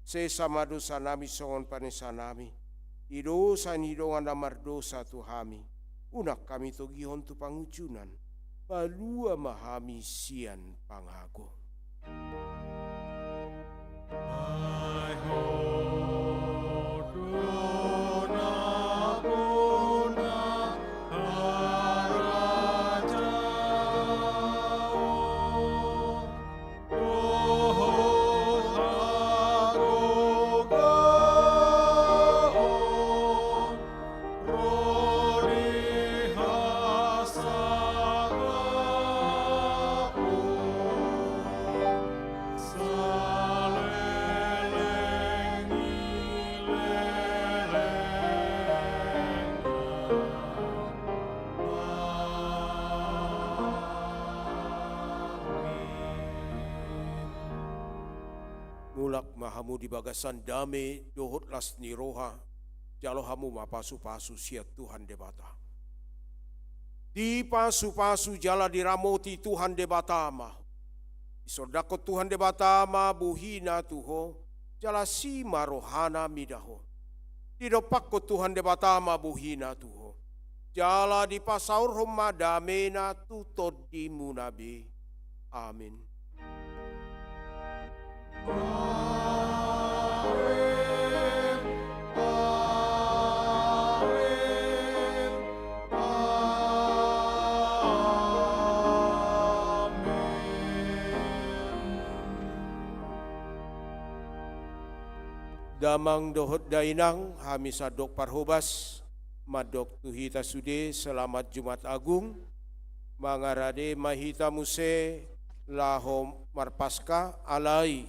Sesa ma dosanami songon panesanami di dosa ni dongan na mardosa tu hami. Unang hami togihon tu pangunjunan. Palua ma hami sian pangago. Mulak ma hamu di bagasan dame dohot las ni roha, jalo hamu ma pasupasu sian Tuhan Debata. Dipasupasu jala diramoti Tuhan Debata ma. Disondangkon Tuhan Debata ma bohina tu ho, jala asi ma rohana mida ho. Didompakkon Tuhan Debata ma bohina tu ho, jala dipasaorhon ma damena tu tondimuna be. Amin. Damang dohot dainang, hami sandok parhobas, mandok tu hita sude selamat Jumat Agung. Mangarade ma hita muse laho marpaska, alai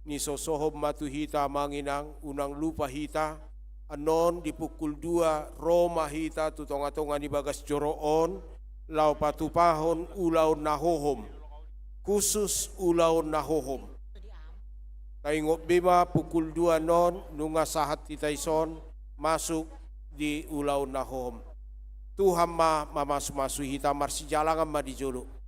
nisosohon ma tu hita amang inang, unang lupa hita, annon di pukul dua ro ma hita tu tongatonga ni bagas joro on, laho patupahon ulaon na hohom, khusus ulaon na hohom. Taingot be ma pukul dua annon, nunga sahat hita dison masuk di ulaon na hohom. Tuhan ma mamasumasu hita, marsijalangan ma di jolo.